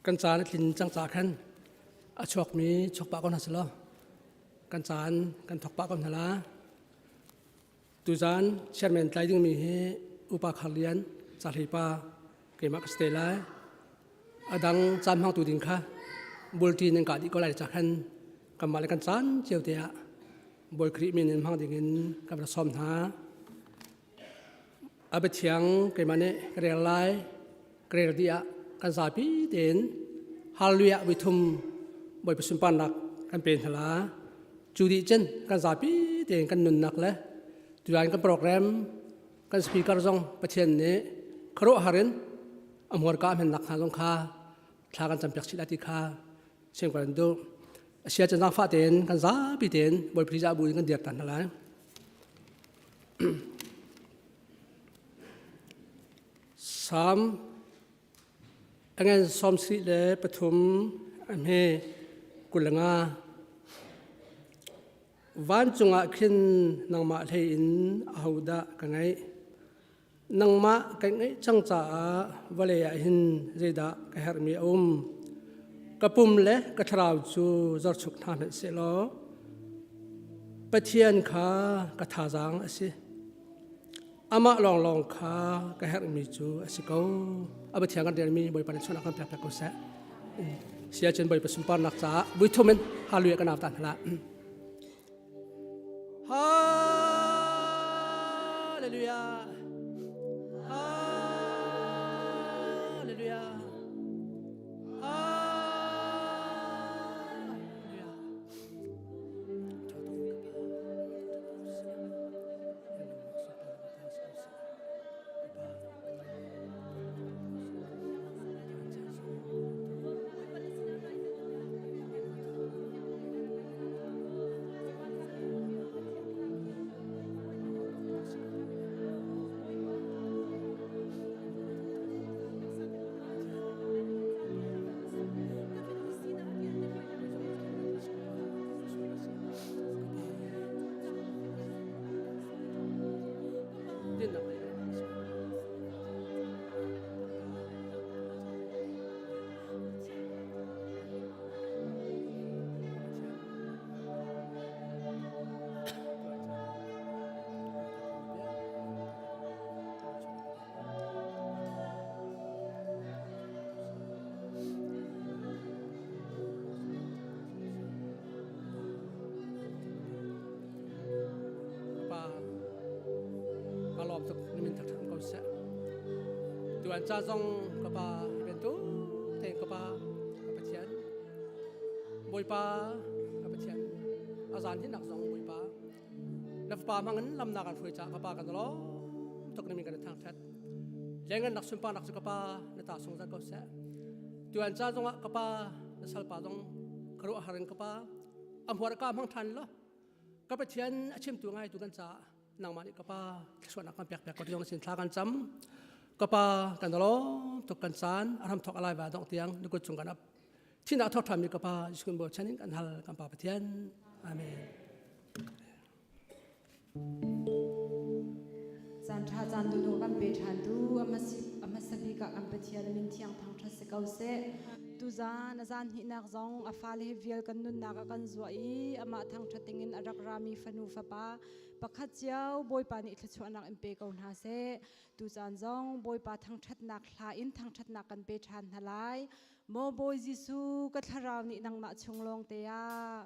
Kan caan a tlin cang ca khan a chuakmi chuak pah ko hna selaw kan caan kan thawk pah ko hna la. Tuzaan chairman tlai dingmi hi Upa Khar Lian Cahlei pa keimah ka si te lai. A dang caan hmangtu ding kha bulṭin nan kah dih ko lai ca khan kanmah le kan caan cio te ah Bawi Khrih min in hmang dingin kan rak sawm hna. A biathiang keimah nih ka rel lai. Ka rel dih ah kan zapi tein Hallelujah vithum Bawipa sunparnak kan pe hna la. Cu dih cun kan zapi tein kan nunnak le tuan kan program kan speaker zong Pathian nih khuaruahhar in a hmurka a hmennak hna zong kha thla kan campiak chih lai ti kha chim kan duh. Asia cun zaangfah tein kan zapi tein Bawipa Hrih bu in kan dir ta hna lai. Salm angen 73 a hme 25 Vancung ah khin nangmah hlei in ahodah ka ngeih? Nangmah ka ngeih cang caah vawlei ah hin zeidah ka herhmi a um? Ka pum le ka thlarau cu zorchuk hna hmanh sehlaw Pathian kha ka thazaang a si. Amah lawnglawng kha ka herhmi cu a si ko. A Pathian kan relmi Bawipa nih chawnh kan pek pek ko seh. Sia cun Bawipa sunparnak caah vuithum in hallelujah kan au ta hna. Hallelujah. Hallelujah. Hallelujah. Pa, ka lawm tuk na min thangṭhat ko seh. Tuan ca zong ka pa hi bantuk tein ka pa ka Pathian Bawipa ka Pathian a zan hinak zong Bawipa na fapa hmangin lamnak an hruai caah ka pa kan lawm tuk na min kan thangṭhat. Lengan nak sunparnak cu ka pa na ta sung zat ko seh. Tuan ca zongah ka pa na salpa zong ka ruah har in ka pa a hmuar ka hmang ṭhan lo ka Pathian a chimtu ngaitu kan caah nangmah nih ka pa thluachuahnak kan pek pek ko tiang sin thla kan cam ka pa kan lawm tuk kan caan a ram thok alai va dong tiang na kut cung kan ap thin ah thok ṭhami ka pa Jesuh bo chan in kan hal kan pa Pathian amen Caan ṭha caan dunu kan pe ṭhan tu a hmasa bik ah kan Pathian min thiang thangṭhat si ko seh. Tuzaan a zan hnihnak zong a fale he vial kan nunnak a kan zuah i amah thangṭhat dingin a rak rami fanu fapa pakhat cio Bawipa nih thluachuahnak in pe ko hna seh. Tucaan zong Bawipa thangṭhatnak hla in thangṭhatnak kan pe ṭhan hna lai. Maw Bawi Jesuh ka thlarau nih nangmah chung lawng te ah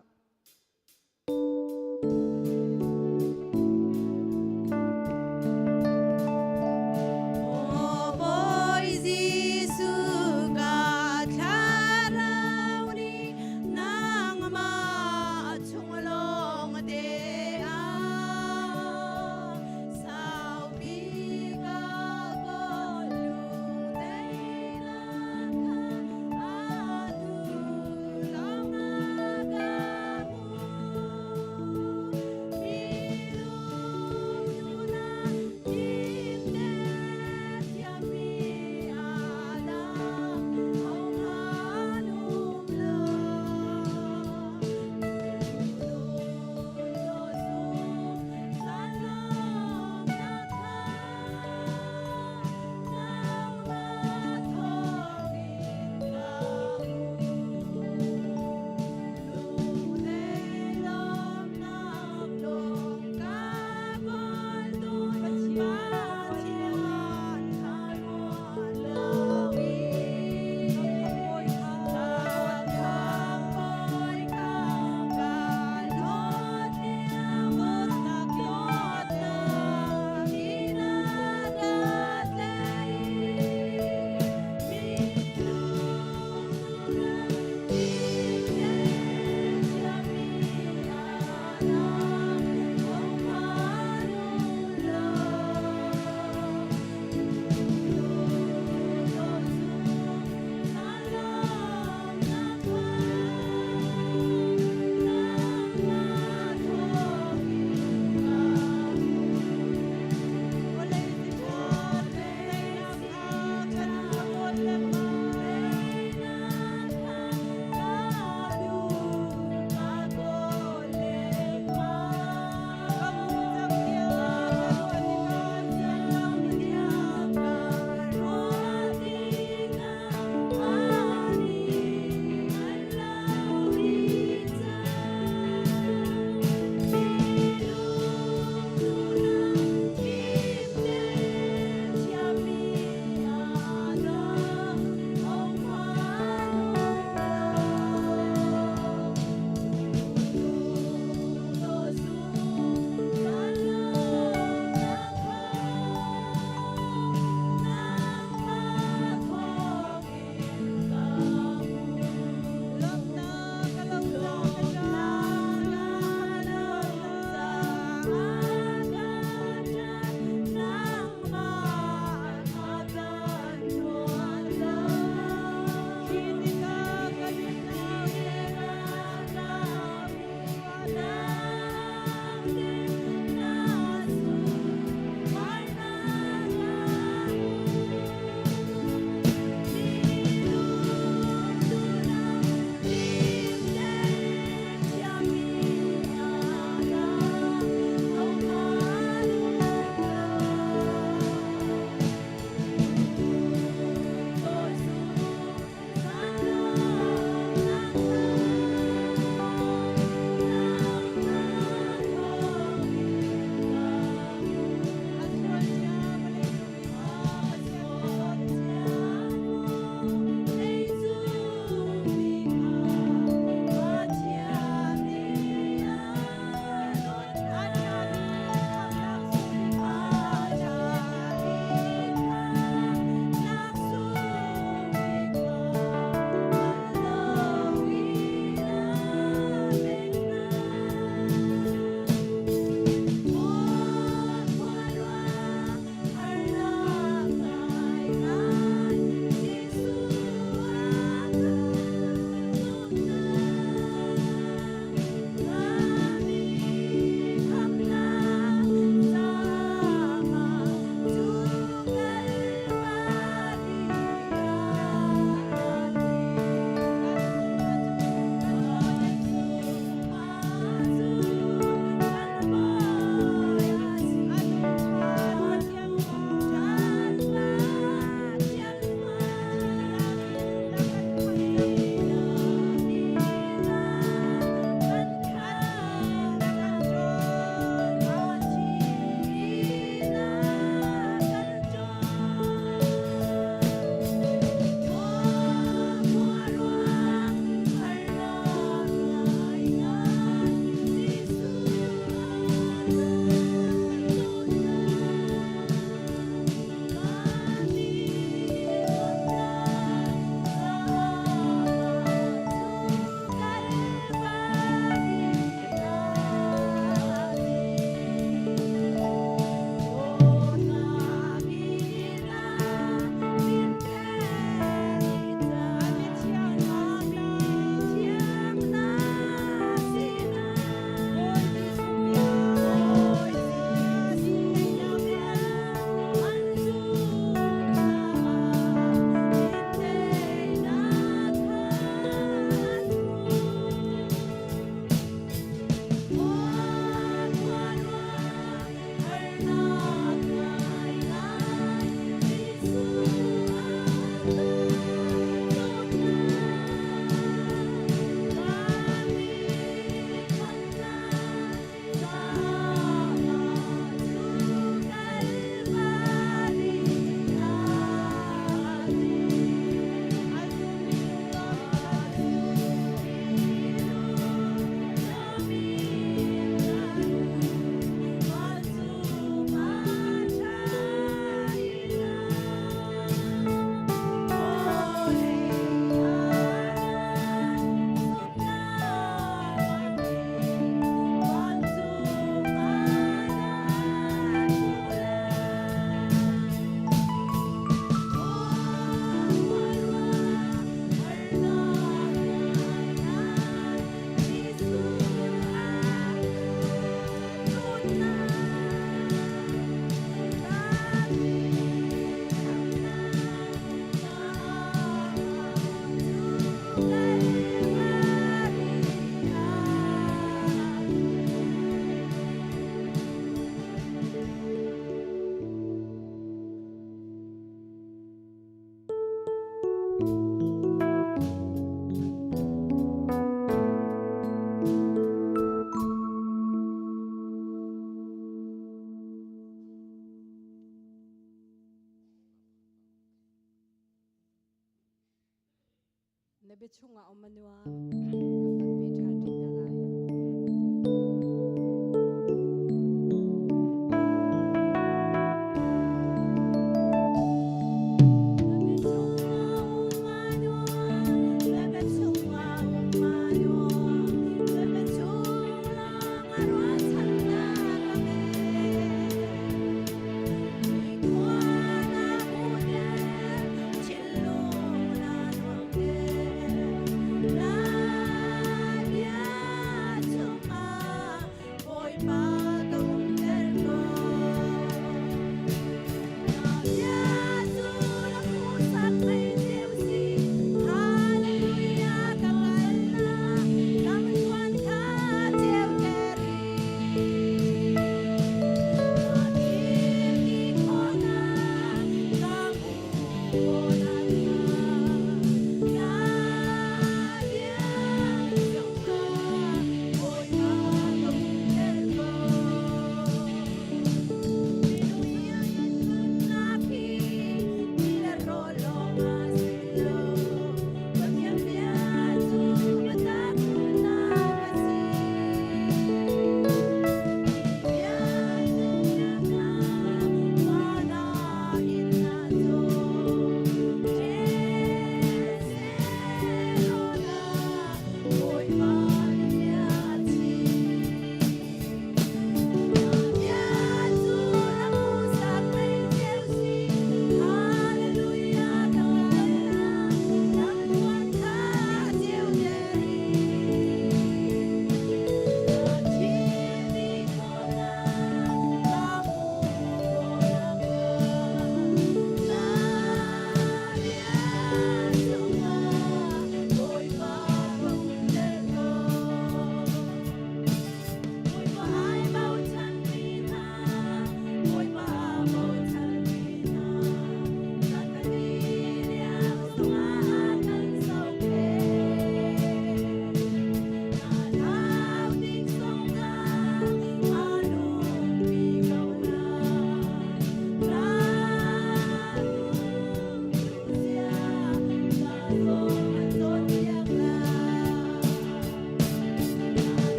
Na bia chungah um a nuam. Kan van pe ṭhan rih hna lai.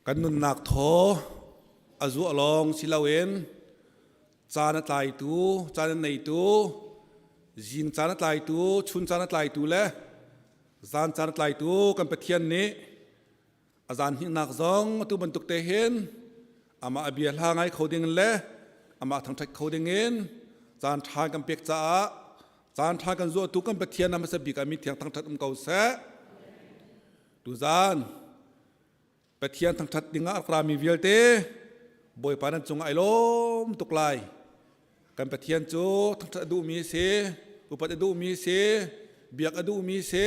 Kan nunnak thaw a zuah lawng si loin caan a tlaitu, caan a neitu, zing caan a tlaitu, chun caan a tlaitu le zan caan a tlaitu kan Pathian nih a zan hnihnak zong atu bantuk te hin amah a bia hla ngai kho ding le amah thangṭhat kho ding in caan ṭha kan pek caah caan ṭha kan zuahtu kan Pathian a hmasa bik ah mi thiang thangṭhat um ko seh. Tuzaan Pathian thangṭhat dingah a rak rami vialte Bawipa nan cungah ai lawm tuk lai. Kan Pathian cu thangṭhat a duhmi a si, upat a duhmi a si, biak a duhmi a si.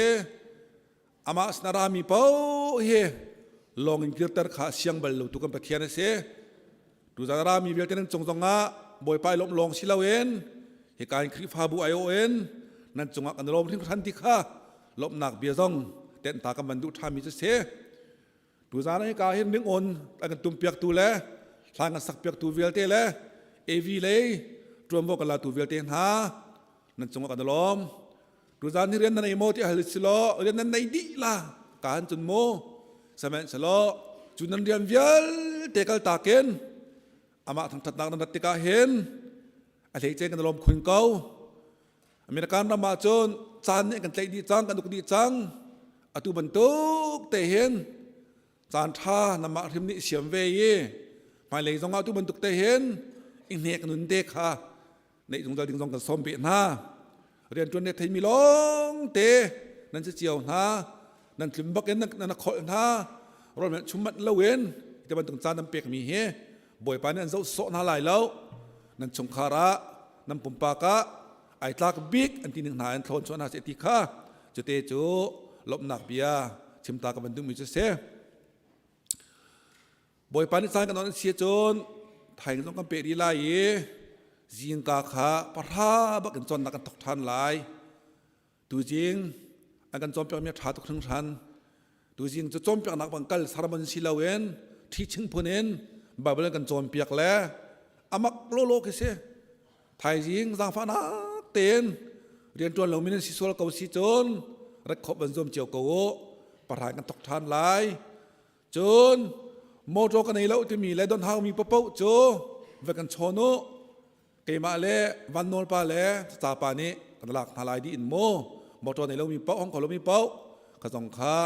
Amah sin a rami paoh hi lawng in kirter kha a siang bal lo tu kan Pathian a si. Tuzaan a rami vialte nan cung zongah Bawipa i lawmh lawng si loin hika in Khrihfabu aiawh in nan cungah kan i lawm hringhran ti kha lawmhnak bia zong tenhta kan van duh ṭhami cu si. Tuzaan ah hika hin ringawn an kan tumpiaktu le hla kan sakpiaktu vialte le AV lei ṭuanvo kan latu vialte hna nan cungah kan i lawm. Tuzaan hi rian nan nei maw ti hal si law rian nan nei dih la ka han cun mu sihmanhsehlaw cu nan rian vialte kal takin amah thangṭhatnak nan rat tikah hin a hleice kan i lawm khun ko. American ram ah cun caan nih kan tlaih dih cang kan uk dih cang atu bantuk te hin caan ṭha namah hrim nih siam ve i hmailei zong ah atu bantuk te hin i hnek nun te kha neih zungzal ding zong kan sawm ve hna rianṭuan ne theimi lawng te nan si cio hna nan tlum bak in nan kholh hna rawl chum manh loin ti bantuk caan nan pekmi hi Bawipa nih an zoh sawh hna lai lo nan chungkhar ah nan pumpak ah ai tlak bik an ti ning hna in thlawn chuah hna seh ti kha cute cu lawmhnak bia chimta ka van duhmi cu si Bawipa nih caan kan on si cun thaing zong kan pe rih lai i zingka kha pahra bak in cawnnak kan thok ṭhan lai tuzing an kan cawnpiakmi a ṭha tuk hringhran tuzing cu cawnpiaknak bang kal sermon si loin teaching phun in Bible kan cawnpiak le amak lawlaw khi si thaizing zaangfahnak tein rianṭuan lomi nan si sual ko si cun rat khawp van zuam cio ko u pahra kan thok ṭhan lai Cun motor ka nei lo timi le don haumi papoh cu va kan chawn u. Keimah le Van Nawl pa le Caca pa nih kan lak hna lai dih in mu motor nei lomi paoh hong kho lomi paoh ka zong kha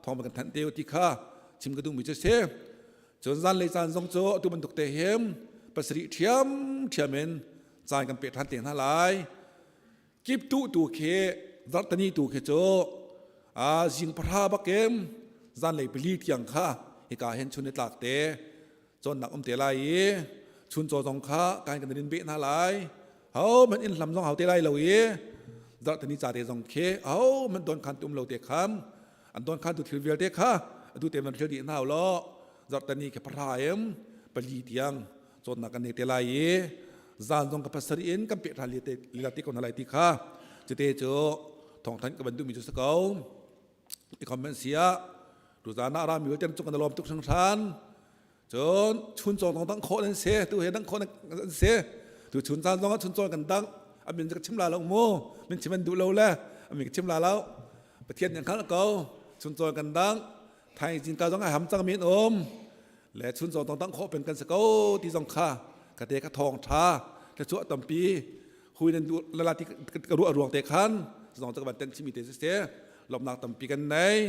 thawng kan thanh te ti kha chim ka duhmi cu si. Cun zanlei caan zong cu atu bantuk te hin pasarih ṭhiam ṭhiam in caan kan pek ṭhan te hna lai. Kiptu tu khi zarhteni tu khi cu zing pahra bakin zanlei pali tiang kha hika hin chun ni tlak te cawnnak um te lai i chun caw zong kha kan kan rin beh hna lai ho man in hlam zong hau te lai lo i zarhteni ca te zong khi ho man don khan tum lo te kham an don khan tu thil vialte kha atu te man thil dih hna lo zarhteni khi pahra em pali tiang cawnnak kan nei te lai i zan zong ka pasarih in kan peh ṭhan te lila te ko hna lai ti kha cute cu thawngthanh ka van duhmi cu si ko i comment sia tuzan ah rami tem cu kan lawm tuk hringhran cun chun cawng dong dang khawh nan si tu he dang khawh nan si tu chun caan zong ah chun cawng kan dang amin ka chim la lo mu min chim an duh lo le amin ka chim la lo pathian nih hngalh ko chun cawng kan dang thai jin ka zong ai ham cang min um le chun zong tong tang khawh pen kan si ko ti zong kha ka te ka thawng tha ka chuah tampi hui nan du lala ti ka ruah ruang te khan zong ka ban ten chimi te se lomnak tampi kan nei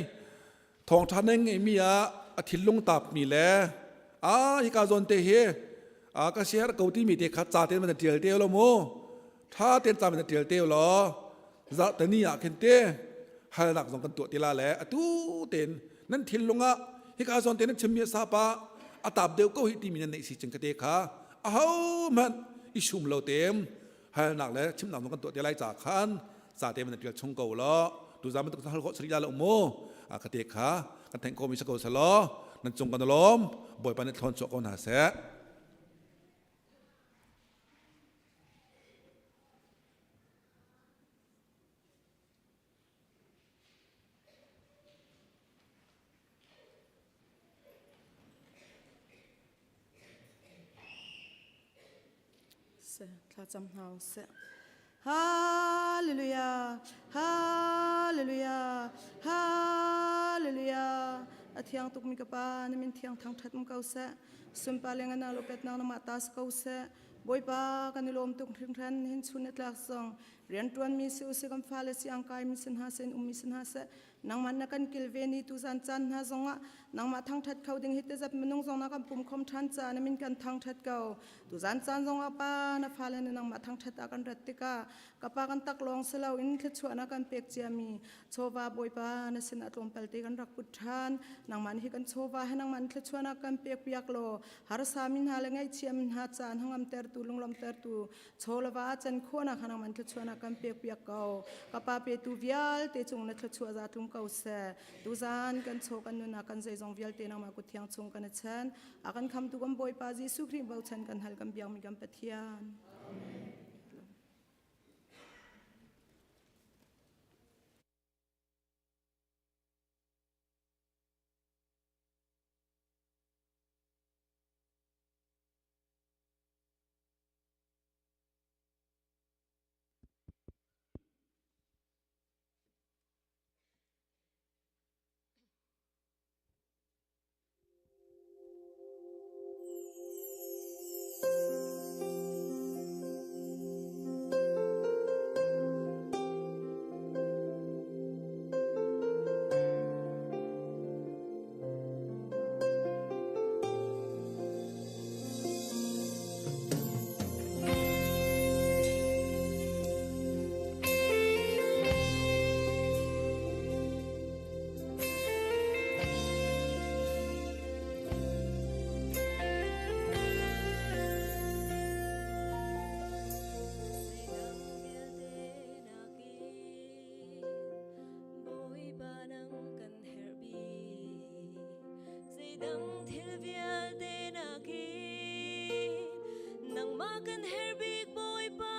thawng tha neng ngai mi ah a thillung tap mi le a hi ka zon te hi a ka share ko ti mi te kha cha te man tial te lo mu tha ten cha man tial te lo za tani ah khin te halnak zong kan tuah ti la le atu ten nan thinlung ah hika zawn te nan chimmi sa pa a tap deuh ko hi timi nan neih si ching ka te kha a ho hmanh i sum lo tem halnak le chimnak zong kan tuah te lai ca khan ca te man tial chung ko lo tu zaman tuk hal khawh sari la lo mu a ka te kha kan thank ko mi sa ko salo nan cung kan lom bawipa nih thlawn chuah ko hna seh. Thlacam hna usih. Hallelujah, Hallelujah, Hallelujah. thiang tukmi ka Pa, na min thiang thangṭhat um ko seh. Sunpa le ngan lopetnak nangmah ta si ko seh. Bawipa, kan i lawm tuk hringhran hin chun na tlak zong rianṭuanmi si usih kan fale si angkaimi si hna seh in ummi si hna seh nangmah na kan kilven i tuzan caan hna zongah nangmah thangṭhat kho ding hi tezat minung zong na kan pum khom ṭhan caah na min kan thangṭhat ko. Tuzan caan zongah Pa, na fale na nangmah thangṭhat ah kan rat tikah ka pa kan tak lawng si loin thluachuahnak kan pek ciami chawva Bawipa na sinah tlawmpal te kan rak put ṭhan. Nangmah nih hi kan chawva he nangmah nih thluachuahnak kan pek piak law harsa mi hna le ngaihchia mi hna caan hangamtertu lunglawmtertu chawlava can khawhnak kha nangmah thluachuahnak kan pek piak ko. Ka pa petu vialte cung na thluachuah za tlung ko seh. Tuzan kan chaw kan nunnak kan zeizong vialte nangmah kut thiang chung kan i chen. A kan khamtu kan Bawipa Jesuh Khrih bochan kan hal kan biakmi kan Pathian. Amen. Zeidang thil vialte nakin nangmah kan herh bik Bawipa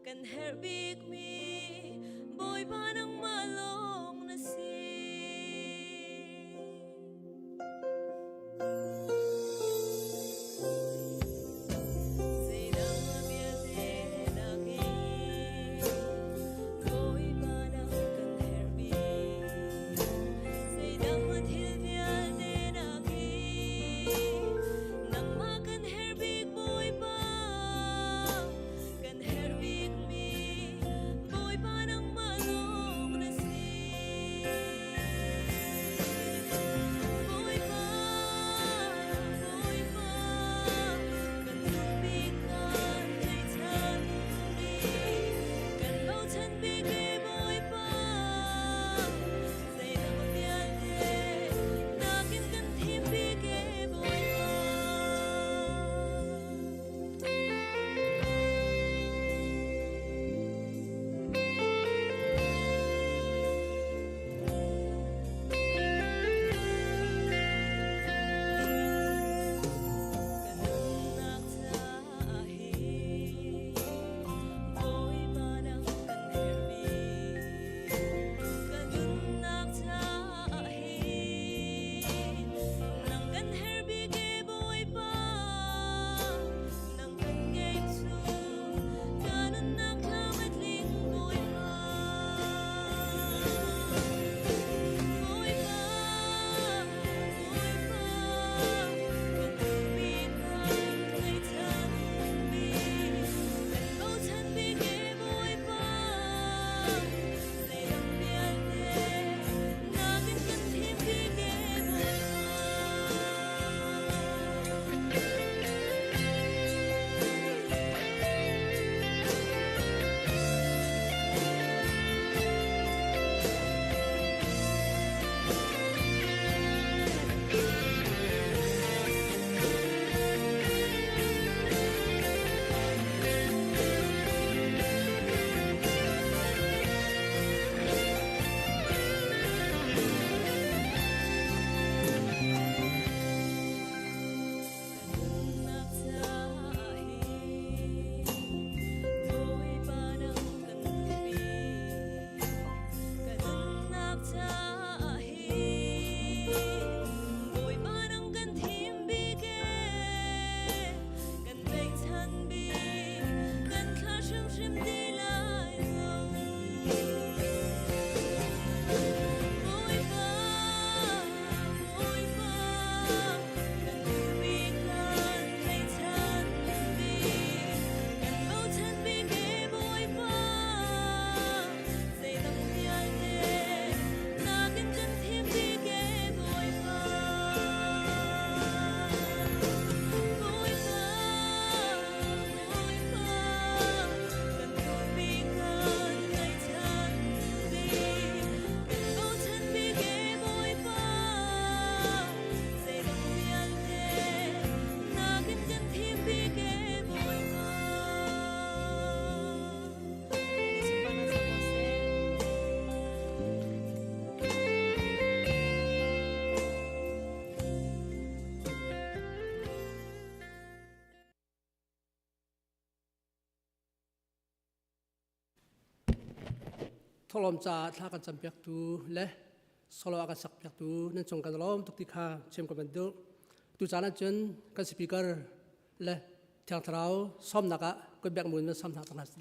kan herh bikmi Bawipa nangmah lawng na si. Zeidang vialte nakin Bawipa nang kan herh bik. Zeidang thil vialte Tholom ca thla kan campiak tu le solo a kan sak piak tu nan cung kan lawm tuk ti kha chim ka ban duh. Tu caan ah cun kan speaker le Thiang Thlarau sawmnak ah kutbek mun nan sawm hna tak hna si.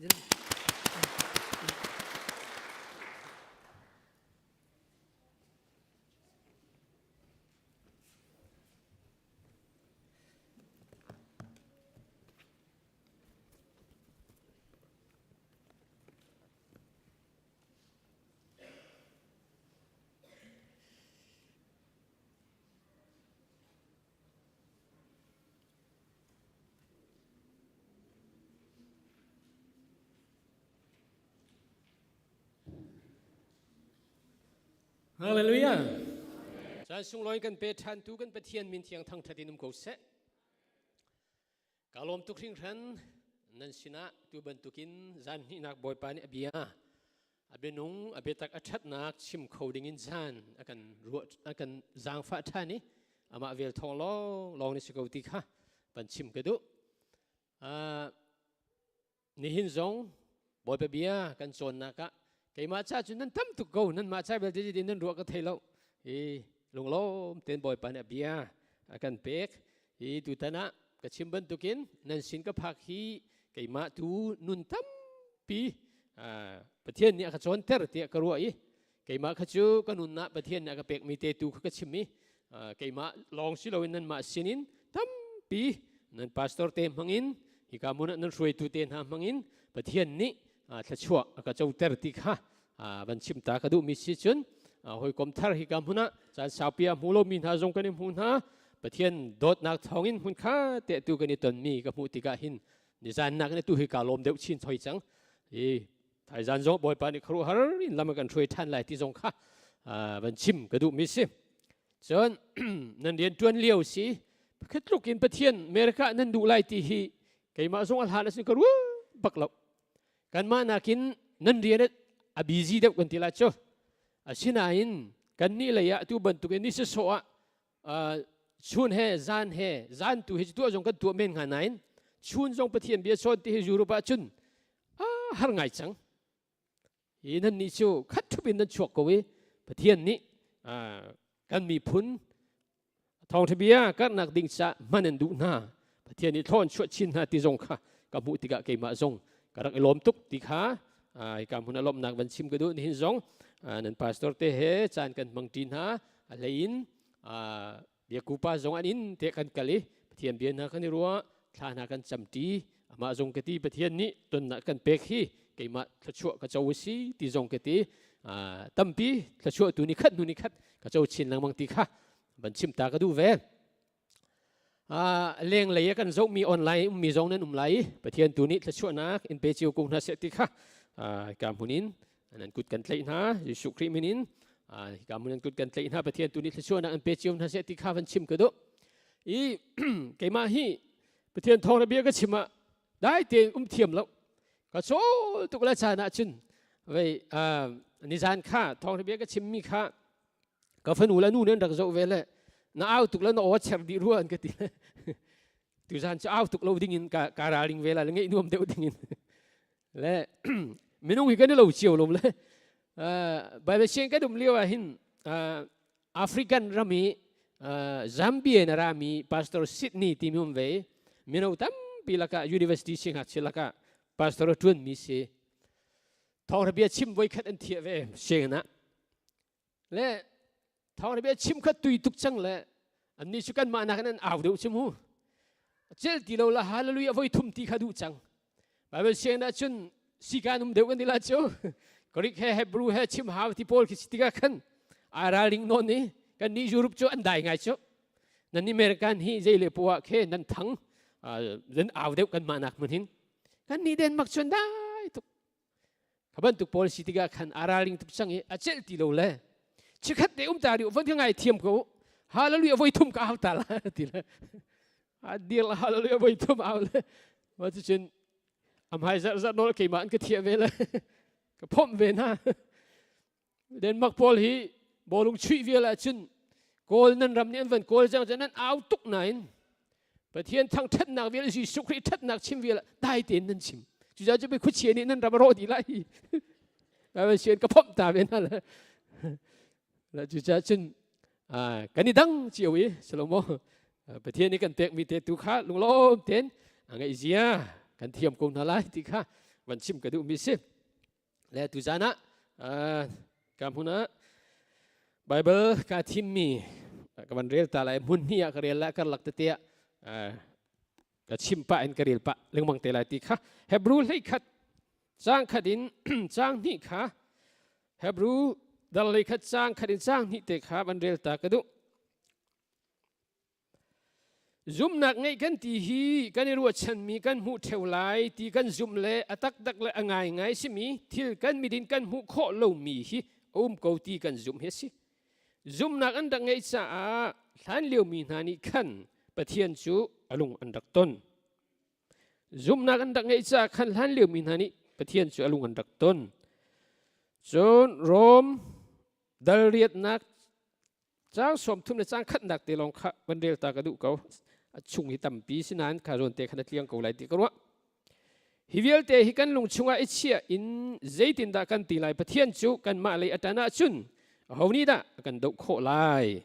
Hallelujah. Caan sunglawi kan pe ṭhan tu kan Pathian min thiang thangṭhat in um ko seh. Ka lawm tuk hringhran nan sinah tu bantukin zan hnihnak Bawipa nih a bia a bianung a biatak a ṭhatnak chim kho dingin zan a kan ruah a kan zaangfah ṭhan i amah vel thawng lawng lawng ni si ko ti kha van chim ka duh. Uh, nihin zong Bawipa bia kan cawnnak ah keimah ca cu nan tam tuk ko nan mah ca vialte din nan ruah ka thei lo i lunglawm ten Bawipa nih a bia a kan pek i tutan ah ka chim bantukin nan sin ka phak hi keimah tu nun tampi Pathian nih a ka cawnter tiah ka ruah i keimah kha cu ka nunnak Pathian nih a ka pekmi te tu kha ka chim i keimah lawng si loin nanmah sinin tampi nan pastor te hmangin hika hmun ah nan hruaitu te hna hmangin Pathian nih thluachuah a ka coter ti kha van chim ta ka duhmi si cun hawikom thar hika hmun ah caan saupi a hmu lomi hna zong kan i hmu hna Pathian dawtnak thawngin hmun kha te tu kan i tonmi ka hmuh tikah hin nizan nak in tu hi ka lawm deuh chin choi cang i Thaizan zong Bawipa nih khuaruahhar in lam a kan hruai ṭhan lai ti zong kha van chim ka duhmi si. Cun nan rian ṭuan lio si pakhat tluk in Pathian America nan duh lai ti hi keimah zong a hlan asin ka ruah bak lo. Kanmah nakin nan rian a busy deuh kan ti lai cu. Asinain kannih lei ah tu bantukin ni sawsawh ah chun he zan he zan tu hi tuah zong kan tuah men hnga nain chun zong Pathian bia chawn ti hi Europe ah cun har ngai cang hi nan nih cu khat thup in nan chuak ko i Pathian nih kan miphun thawngtha bia karnak ding ca hman an duh hna Pathian nih thlawn chuah chin hna ti zong kha ka hmuh tikah keimah zong ka rak i lawm tuk ti kha hika hmun a lawmhnak van chim ka duh nihin zong nan pastor te he caan kan hmang ṭi hna a hlei in Biaku pa zong an inn te kan kal i Pathian bia hna kan i ruah thla hna kan camṭi amah zong ka ti Pathian nih tonnak kan pek hi keimah thluachuah ka co si ti zong ka ti tampi thluachuah tu ni khat hnu ni khat ka co chin lengmang ti kha van chim ta ka duh ve leng lei kan zohmi online ummi zong nan um lai i Pathian tu nih thluachuahnak in pe cio ko hna seh ti kha ka hmun in nan kut kan tlaih hna Jesuh Khrih min in hika hmun nan kut kan tlaih hna Pathian tu nih thluachuahnak an pe cio hna seh ti kha van chim ka duh i keimah hi Pathian thawng bia ka chim ah dai tein um thiam lo ka cawl tuk la caan ah cun vei nizan kha thawng bia ka chim mi kha ka fanu la nu nan rak zoh ve le na au tuk la na aw cher dih rua an ka ti tuzan cu au tuk lo ding in ka ka ralring ve la le ngeih nuam deuh ding in le minung hi kan i lo cio lom le Bible siang kan um lio ah hin African ram i Zambia in a rami Pastor Sydney timi um ve mino tampi lakah university siangngakchia lakah pastor a ṭuanmi si thawngṭha bia chim voikhat an thiah ve sianginn ah le thawngṭha bia chim kha tui tuk cang le annih cu kanmah nakin an au deuh cu mu cel ti lo la hallelujah voi thum ti kha duh cang Bible sianginn ah cun sikan um deuh kan ti la cu Greek he Hebrew he chim hau ti pawl khi si tikah khan ai ralring nawn i kan nih Europe cu an dai ngai cu nan American hi zei le poah khe nan thang nan au deuh kan mah nak hmun hin kan nih Denmark cun dai tuk Kha bantuk pawl si tikah khan a ralring tuk cang i a celh ti lo le chikhat te um ta rih von ka ngai thiam ko hallelujah voi thum ka au ta la ti le a dir la hallelujah voi thum au le ma cu cun am hai zar zar nol keimah an ka thiah ve le ka phomh ve na Denmark pawl hi bawlung chuih vial ahcun Kawl nan ram nih an van kawl cang nan au tuk nain Pathian thangṭhatnak vial Jesuh Khrih ṭhatnak chim vial dai tein nan chim. Cucaah cu khuachia nih nan ram a rawh dih lai. Ka sian ka phomh ta ve na le. La cu cha cun kan i dang cio i Salomo Pathian nih kan pek mi te tu kha lunglawm ten a ngaih zia kan thiam ko hna lai ti kha van chim ka duh mi si. Le tu zan ah ka hmun ah Bible ka thim mi ka van rel ta lai hmun hnih ah ka rel la karlak tete ah ka chim pah in ka rel pah lengmang te lai ti kha Hebrew hlei khat cang khat in cang hnih kha Hebrew dal lei khat cang khat in cang hnih te kha van rel ta ka duh. Zumhnak ngeih kan ti hi kan i ruahchanmi kan hmuh ṭheo lai ti kan zumh le a taktak le a ngaingai simi thil kan mit in kan hmuh khawh lomi hi a um ko ti kan zumh hi a si. Zumhnak an rak ngeih caah hlan liomi hna nih khan Pathian cu a lung an rak ton. Zumhnak an rak ngeih caah khan hlan liomi hna nih Pathian cu a lung an rak ton. Cun Rom dal riatnak Caang 30 le caang khatnak te lawng kha van rel ta ka duh ko. A chung hi tampi si nain kha zawn te khan a tliang ko lai ti ka ruah. Hi vialte hi kan lung chungah i chiah in zeitindah kan ti lai Pathian cu kanmah lei a ṭan ahcun aho nih dah a kan doh khawh lai?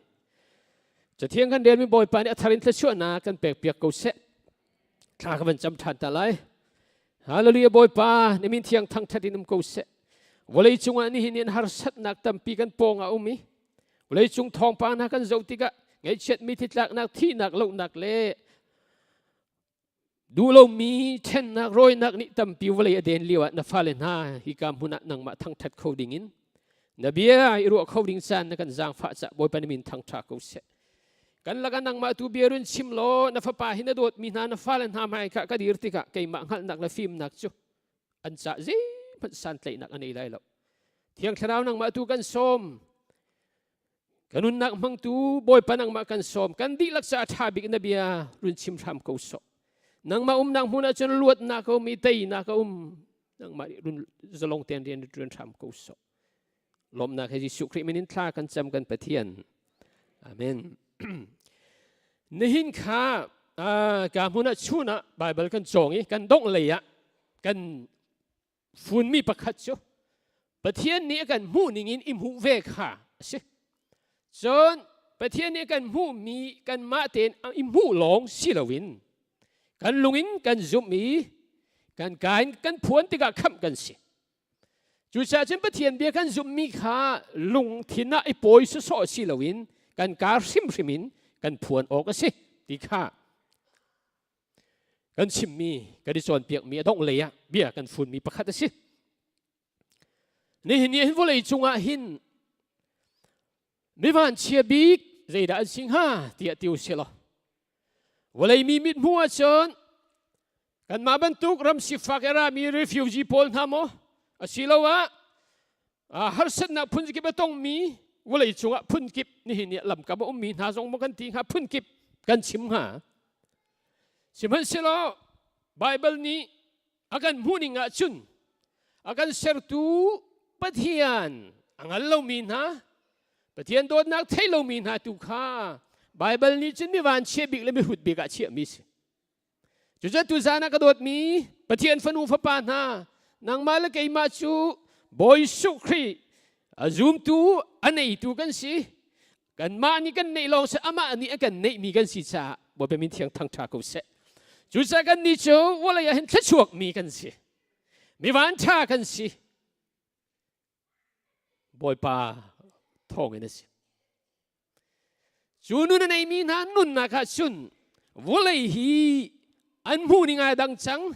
Cathiang kan relmi Bawipa nih a thar in thluachuahnak kan pekpiak ko seh. Thla ka van cam ṭhan ta lai. Hallelujah Bawipa, na min thiang thangṭhat in um ko seh. Vawlei cungah nihin in harsatnak tampi kan pawng ah um i vawlei cung thawngpang hna kan zoh tikah ngaihchiatmi thitlaknak thihnak lohnak le duhlomi ṭhennak rawinak nih tampi vawlei a den lio ah na fale hna hika hmun ah nangmah thangṭhat kho dingin na bia i ruah kho ding caan na kan zaangfah cah Bawipa na min thangṭha ko seh. Kan lakah nangmah tu bia run chim law na fapa hi na dawtmi hna na fale hna hmai kha ka dir tikah keimah hngalhnak le fimnak cu an cah zeihmanh santlaihnak a nei lai lo. Thiang Thlarau nangmah tu kan sawm. Ka nunnak hmangtu Bawipa nangmah kan sawm. Kan dihlak caah ṭha bik na bia run chim hram ko sawh. Nangmah umnak hmun ah cun luatnak a um i teinak a um. Nangmah nih run zalong tein rian ṭuan hram ko sawh. Lawmhnak he Jesuh Khrih min in thla kan cam kan Pathian. Amen. Nihin kha ka hmun ah chun ah Bible kan cawng i kan dongh lei ah kan funmi pakhat cu Pathian nih a kan hmuh ning in i hmuh ve kha a si. Cun Pathian nih a kan hmuhmi kanmah tein i hmuh lawng si loin kan lung in kan zumh i kan ka in kan phuan tikah khamh kan si. Cucaah cun Pathian bia kan zumhmi kha lungthin ah i pawi sawsawh si loin kan kaa hrimhrim in kan phuan awk a si ti kha kan chimmi kan i cawnpiakmi a dongh lei ah bia kan funmi pakhat a si. Nihin ni hin vawlei cungah hin mi vanchia bik zeidah an si hnga tiah ti u sih law vawlei mi mithmuh ahcun kanmah bantuk ram sifak i rami refugee pawl hna maw asiloah harsatnak phunkip a tongmi vawlei cungah phunkip nihin ni lamkam a ummi hna zong maw kan ti hnga phunkip kan chim hnga sihmanhsehlaw Bible nih a kan hmuhning ahcun a kan sertu Pathian a ngal lomi hna Pathian dawtnak thei lomi hna tu kha Baibal nih cun mi vanchia bik le mihrut bik ah chiahmi si. Cucu tuzan ah ka dawtmi Pathian fanu fapa hna nangmah le keimah cu Bawi Jesuh Khrih a zumtu a neitu kan si. Kanmah nih kan neih lawng si amah nih a kan neihmi kan si caah Bawipa min thiang thangṭha ko seh. Cucaah kannih cu vawlei ah hin thluachuakmi kan si. Mi vanṭha kan si. Bawipa thawngin a si. Cu nun a neimi hna nunnak ah cun vawlei hi an hmuh ning ai dang cang.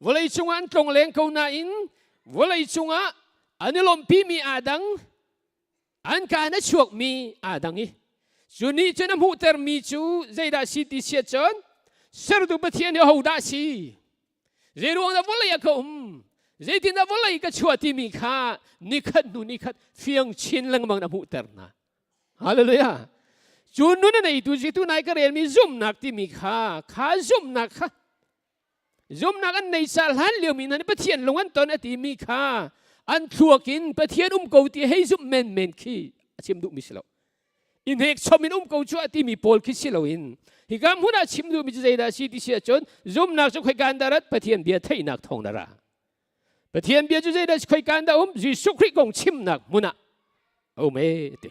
Vawlei cungah an tlong leng ko nain vawlei cungah an i lawmhpimi aa dang, an ka in a chuakmi aa dang i cu nih cun a hmuhtermi cu zeidah si ti siah cun sertu Pathian hi hodah si Zeiruang dah vawlei ah ka um? Zeitindah vawlei ka chuah timi kha nikhat hnu nikhat fiang chin lengmang na hmuhter hna. Hallelujah. Cu nun a neitu Jesuh nai ka relmi zumhnak timi kha kha zumhnak kha zumhnak an nei sa hlan liomi hna nih Pathian lung an ton a timi kha an thluak in Pathian um ko ti hei zumh menmen khi a chim duhmi si lo. I hnekchom in um ko cu a timi pawl khi si loin hika hmun ah chim duhmi cu zeidah a si ti si ahcun zumhnak cu khoika in dah rat Pathian bia theihnak thawng na ra. Pathian bia cu zeidah khoi kan dah um? Jesuh Khrih kong chimnak hmun ah a um e ti.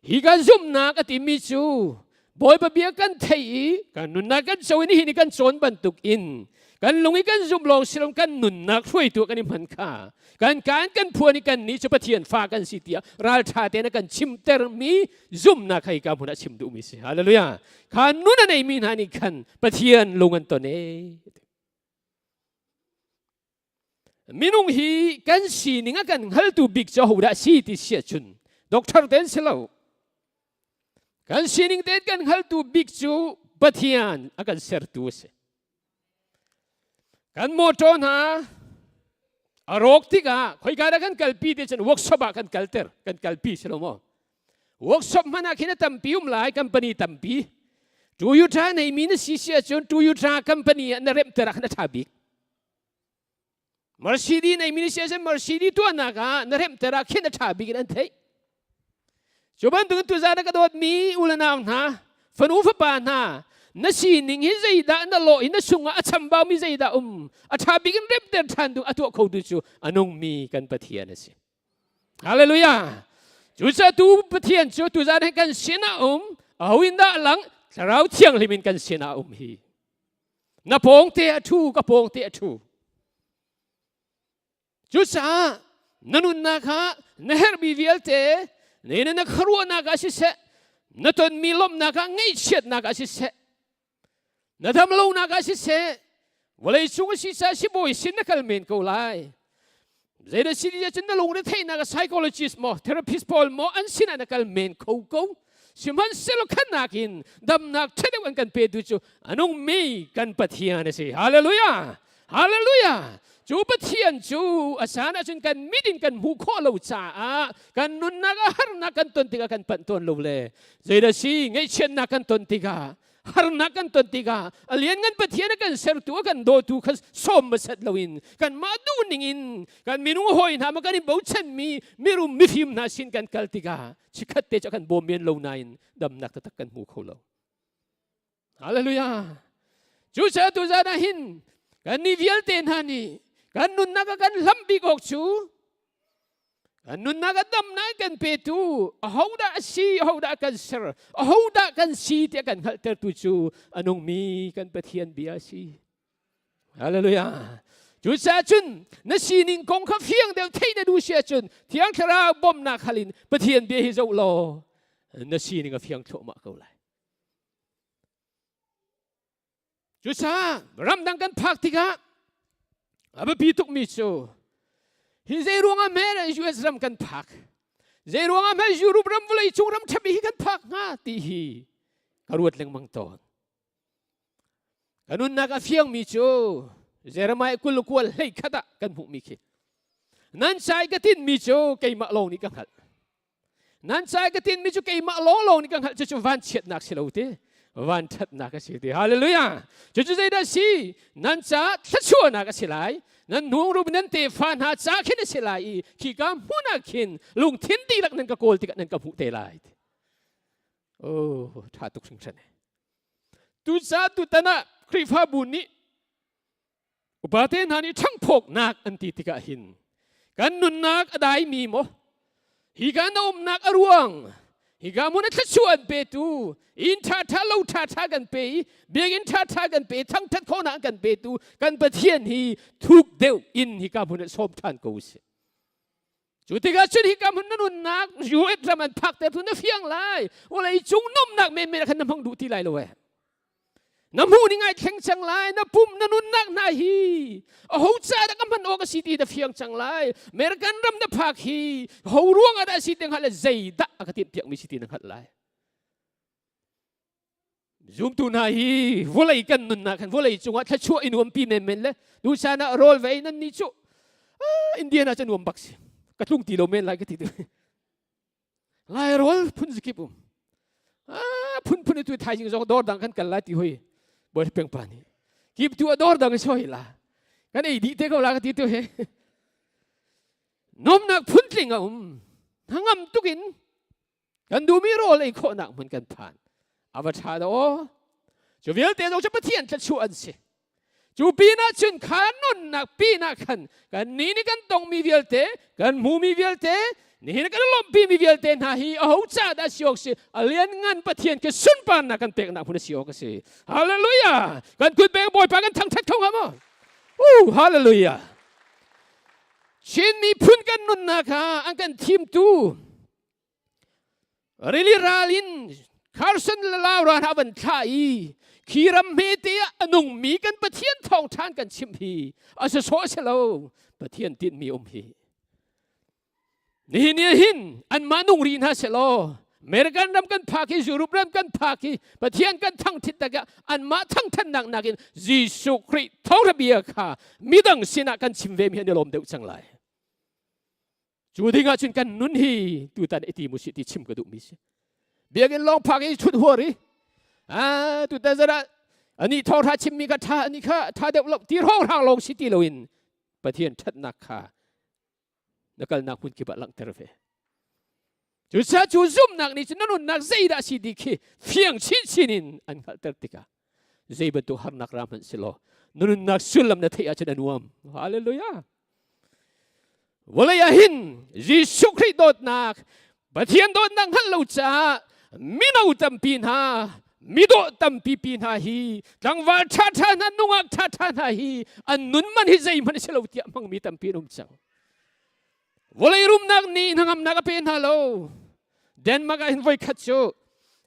Hi kan zumhnak a timi cu Bawipa bia kan theih i kan nunnak kan co i nihin i kan cawn bantuk in kan lung i kan zumh lawng si lo kan nunnak hruaitu kan i hman kha kan kaan kan phuan i kan nih cu Pathian fa kan si tiah ralṭha tein a kan chimtermi zumhnak kha hika hmun ah chim duhmi si. Hallelujah. Kha nun a neimi hna nih khan Pathian lung an ton e. Minung hi kan sining a kan hngaltu bik cu ahodah si ti si ahcun doctor te an si lo. Kan sining te kan hngaltu bik cu Pathian a kan sertu a si. Kan motor hna a rawk tikah khoika dah kan kalpi ti cun workshop ah kan kalter kan kalpi si lo maw? Workshop hmanh ah khin a tampi um lai company tampi. Toyota neimi na si si ahcun Toyota company ah na remhter ah khan a ṭha bik. Mercedes neimi na si ahcun Mercedes tuahnak ah na remhter ah khin a ṭha bik in an theih. Cu bantukin tuzaan ah ka dawtmi u le nau hna, fanu fapa hna, na sining hi zeidah na lawh i na sungah a chambaumi zeidah um, a ṭha bik in remhter ṭhan ding a tuah khotu cu a nungmi kan Pathian a si. Hallelujah. Cucaah tu Pathian cu tuzaan hi kan sinah um, aho in dah lang Thlarau Thianghlim in kan sinah um hi. Na pawng te a thu, ka pawng te a thu. Cucaah na nunnak kha na herhmi vialte ne na khuaruahnak ah siseh, na tonmi lawmhnak ah ngaihchiatnak ah siseh, Na dam lonak ah siseh, vawlei cung a si caah sibawi sin na kal men ko lai. Zeidah si ti cun na lungre theihnak a psychologist maw, therapist pawl maw an sinah na kal men kho ko. Sihmanhsehlaw khannak in damnak ṭha deuh an kan petu cu a nungmi kan Pathian a si. Hallelujah! Hallelujah! Cu Pathian cu a caan ahcun kan mit in kan hmuh khawh lo caah kan nunnak ah harnak kan ton tikah kan panh tawn lo le zeidah si ngaihchiatnak kan ton tikah harnak kan ton tikah a lianngan Pathian a kan sertu a kan dawtu kha sawm hmasat loin kanmah duh ning in kan minung hawi hna ma kan i bochanmi mirum mifim hna sin kan kal tikah chikhat te cu kan bawm men lo nain damnak taktak kan hmu kho lo. Hallelujah. Cucaah tuzan ah hin kan ni vialte hna nih kan nunnak a kan hlam bik awk cu kan nunnak a damnak kan petu ahodah a si ahodah kan ser ahodah kan si tiah kan hngalhtertu cu a nungmi kan Pathian bia a si. Hallelujah. Cucaah cun na sining kong kha fiang deuh theih na duh si ahcun Thiang Thlarau bawmhnak hal in Pathian bia hi zoh law na sining a fiang thluahmah ko lai. Cucaah ramdang kan phak tikah a biapi tukmi cu hi zei ruangah hme US ram kan phak zei ruangah hme Europe ram vawlei cung ram ṭhabi hi kan phak hnga ti hi ka ruat lengmang tawn. Ka nunnak a fiangmi cu Jeremiah 20 kual hlei khat ah kan hmuhmi khi nan cai ka tinmi cu keimah lawng nih ka hngalh Nan ca ka tinmi cu keimah lawnglawng nih ka hngalh cucu vanchiatnak si lo ti vanṭhatnak a si ti hallelujah cucu zeidah si nan ca thluachuahnak a si lai nan hnungrum nan tefa hna ca khin a si lai i khika hmun ah khin lungthin dihlak nan ka kawl tikah nan ka hmuh te lai oh ṭha tuk hringhran tuca tutan ah Khrihfabu nih Upate hna nih ṭhanghphawknak an ti tikah hin kan nunnak a daimi maw hika na umnak a ruang hika hmun a thluachuah an petu inn ṭhaṭha lo ṭhaṭha kan pe i biakinn ṭhaṭha kan pe thangṭhat khawhnak kan petu kan Pathian hi thuk deuh in hika hmun ah sawm ṭhan ko usih. Cu tikah cun hika hmun na nunnak US ram an phak te tu na fiang lai. Vawlei cung nomnak menmen ah khan na hmang duh ti lai lo eh. Na hmuh ning ai thleng cang lai. Na pum na nunnak hna hi a ho ca dah ka hman awk a si ti na fiang cang lai. American ram na phak hi ho ruang ah dah a si ti hngalh le zeidah a ka timhpiak mi si ti na hngalh lai. Zumtu hna hi vawlei kan nunnak khan vawlei cungah thluachuah i nuampi menmen le tuchan ah rawl va ei nan ni cu Indian ah cu nuam bak si ka tlung ti lo men lai ka ti tu lai rawl phun zikip um phun phun tu thaizing zong dawr dang kan kal lai ti hoi bawi peng pa nih kip tu a dawr dang soi la kan ei dih te ko la ka ti tu he nomnak phun tling a um hangam tukin Kan duhmi rawl ei khawhnak hmun kan phan. A va ṭha dah aw. Cu vialte zong cu Pathian thluachuah an si. Cu pinah cun kha nunnak pinah khan kan ni nih kan tongmi vialte, kan hmumi vialte, nihin kan lawmhpi mi vialte hna hi aho ca dah si awk si a lianngan Pathian ke sunparnak kan peknak hmun a si awk a si. Hallelujah! Kan kut beng Bawipa kan thangthat kho hnga maw? Uh, hallelujah! Chin miphun kan nunnak kha an kan thimtu Rili ral in Carson le Laura hna van thlah i khi ram hmete ah a nungmi kan Pathian thawngṭha kan chimh hi a si sawh si lo Pathian tinhmi um hi. Nihin ni hin anmah nung rih hna selaw American ram kan phak hi Europe ram kan phak hi Pathian kan thangthit tak ah anmah thangthannak nakin Jesuh Khrih thawngṭha bia kha midang sinah kan chim ve mi an i lawm deuh cang lai. Cu ding ah cun kan nun hi tutan i ti mu si ti chim ka duh mi si. Biakinn lawng phak i chut huar i ah tutan zara ani thawngtha chim mi kha tha ani kha tha deuh lo ti hrawng hrang lawng si ti loin Pathian thatnak kha na kalnak hmun kip ah langhter ve. Cucaah cu zumhnak nih cun na nunnak zeidah si ti khi fiang chinchin in an hngalhter tikah zei bantuk harnak ra hmanh si law na nunnak sullam na theih ahcun a nuam. Hallelujah. Vawlei ah hin Jesuh Khrih dawtnak, Pathian dawtnak hngalh lo caah mino tampi hna, midawh tampi pi hna hi, tlangval ṭhaṭha hna, nungak ṭhaṭha hna hi an nun man hi zeihmanh a si lo tiah hmangmi tampi an um cang. Vawlei rumnak nih hnangamnak a pe hna lo. Denmark ah hin voikhat cu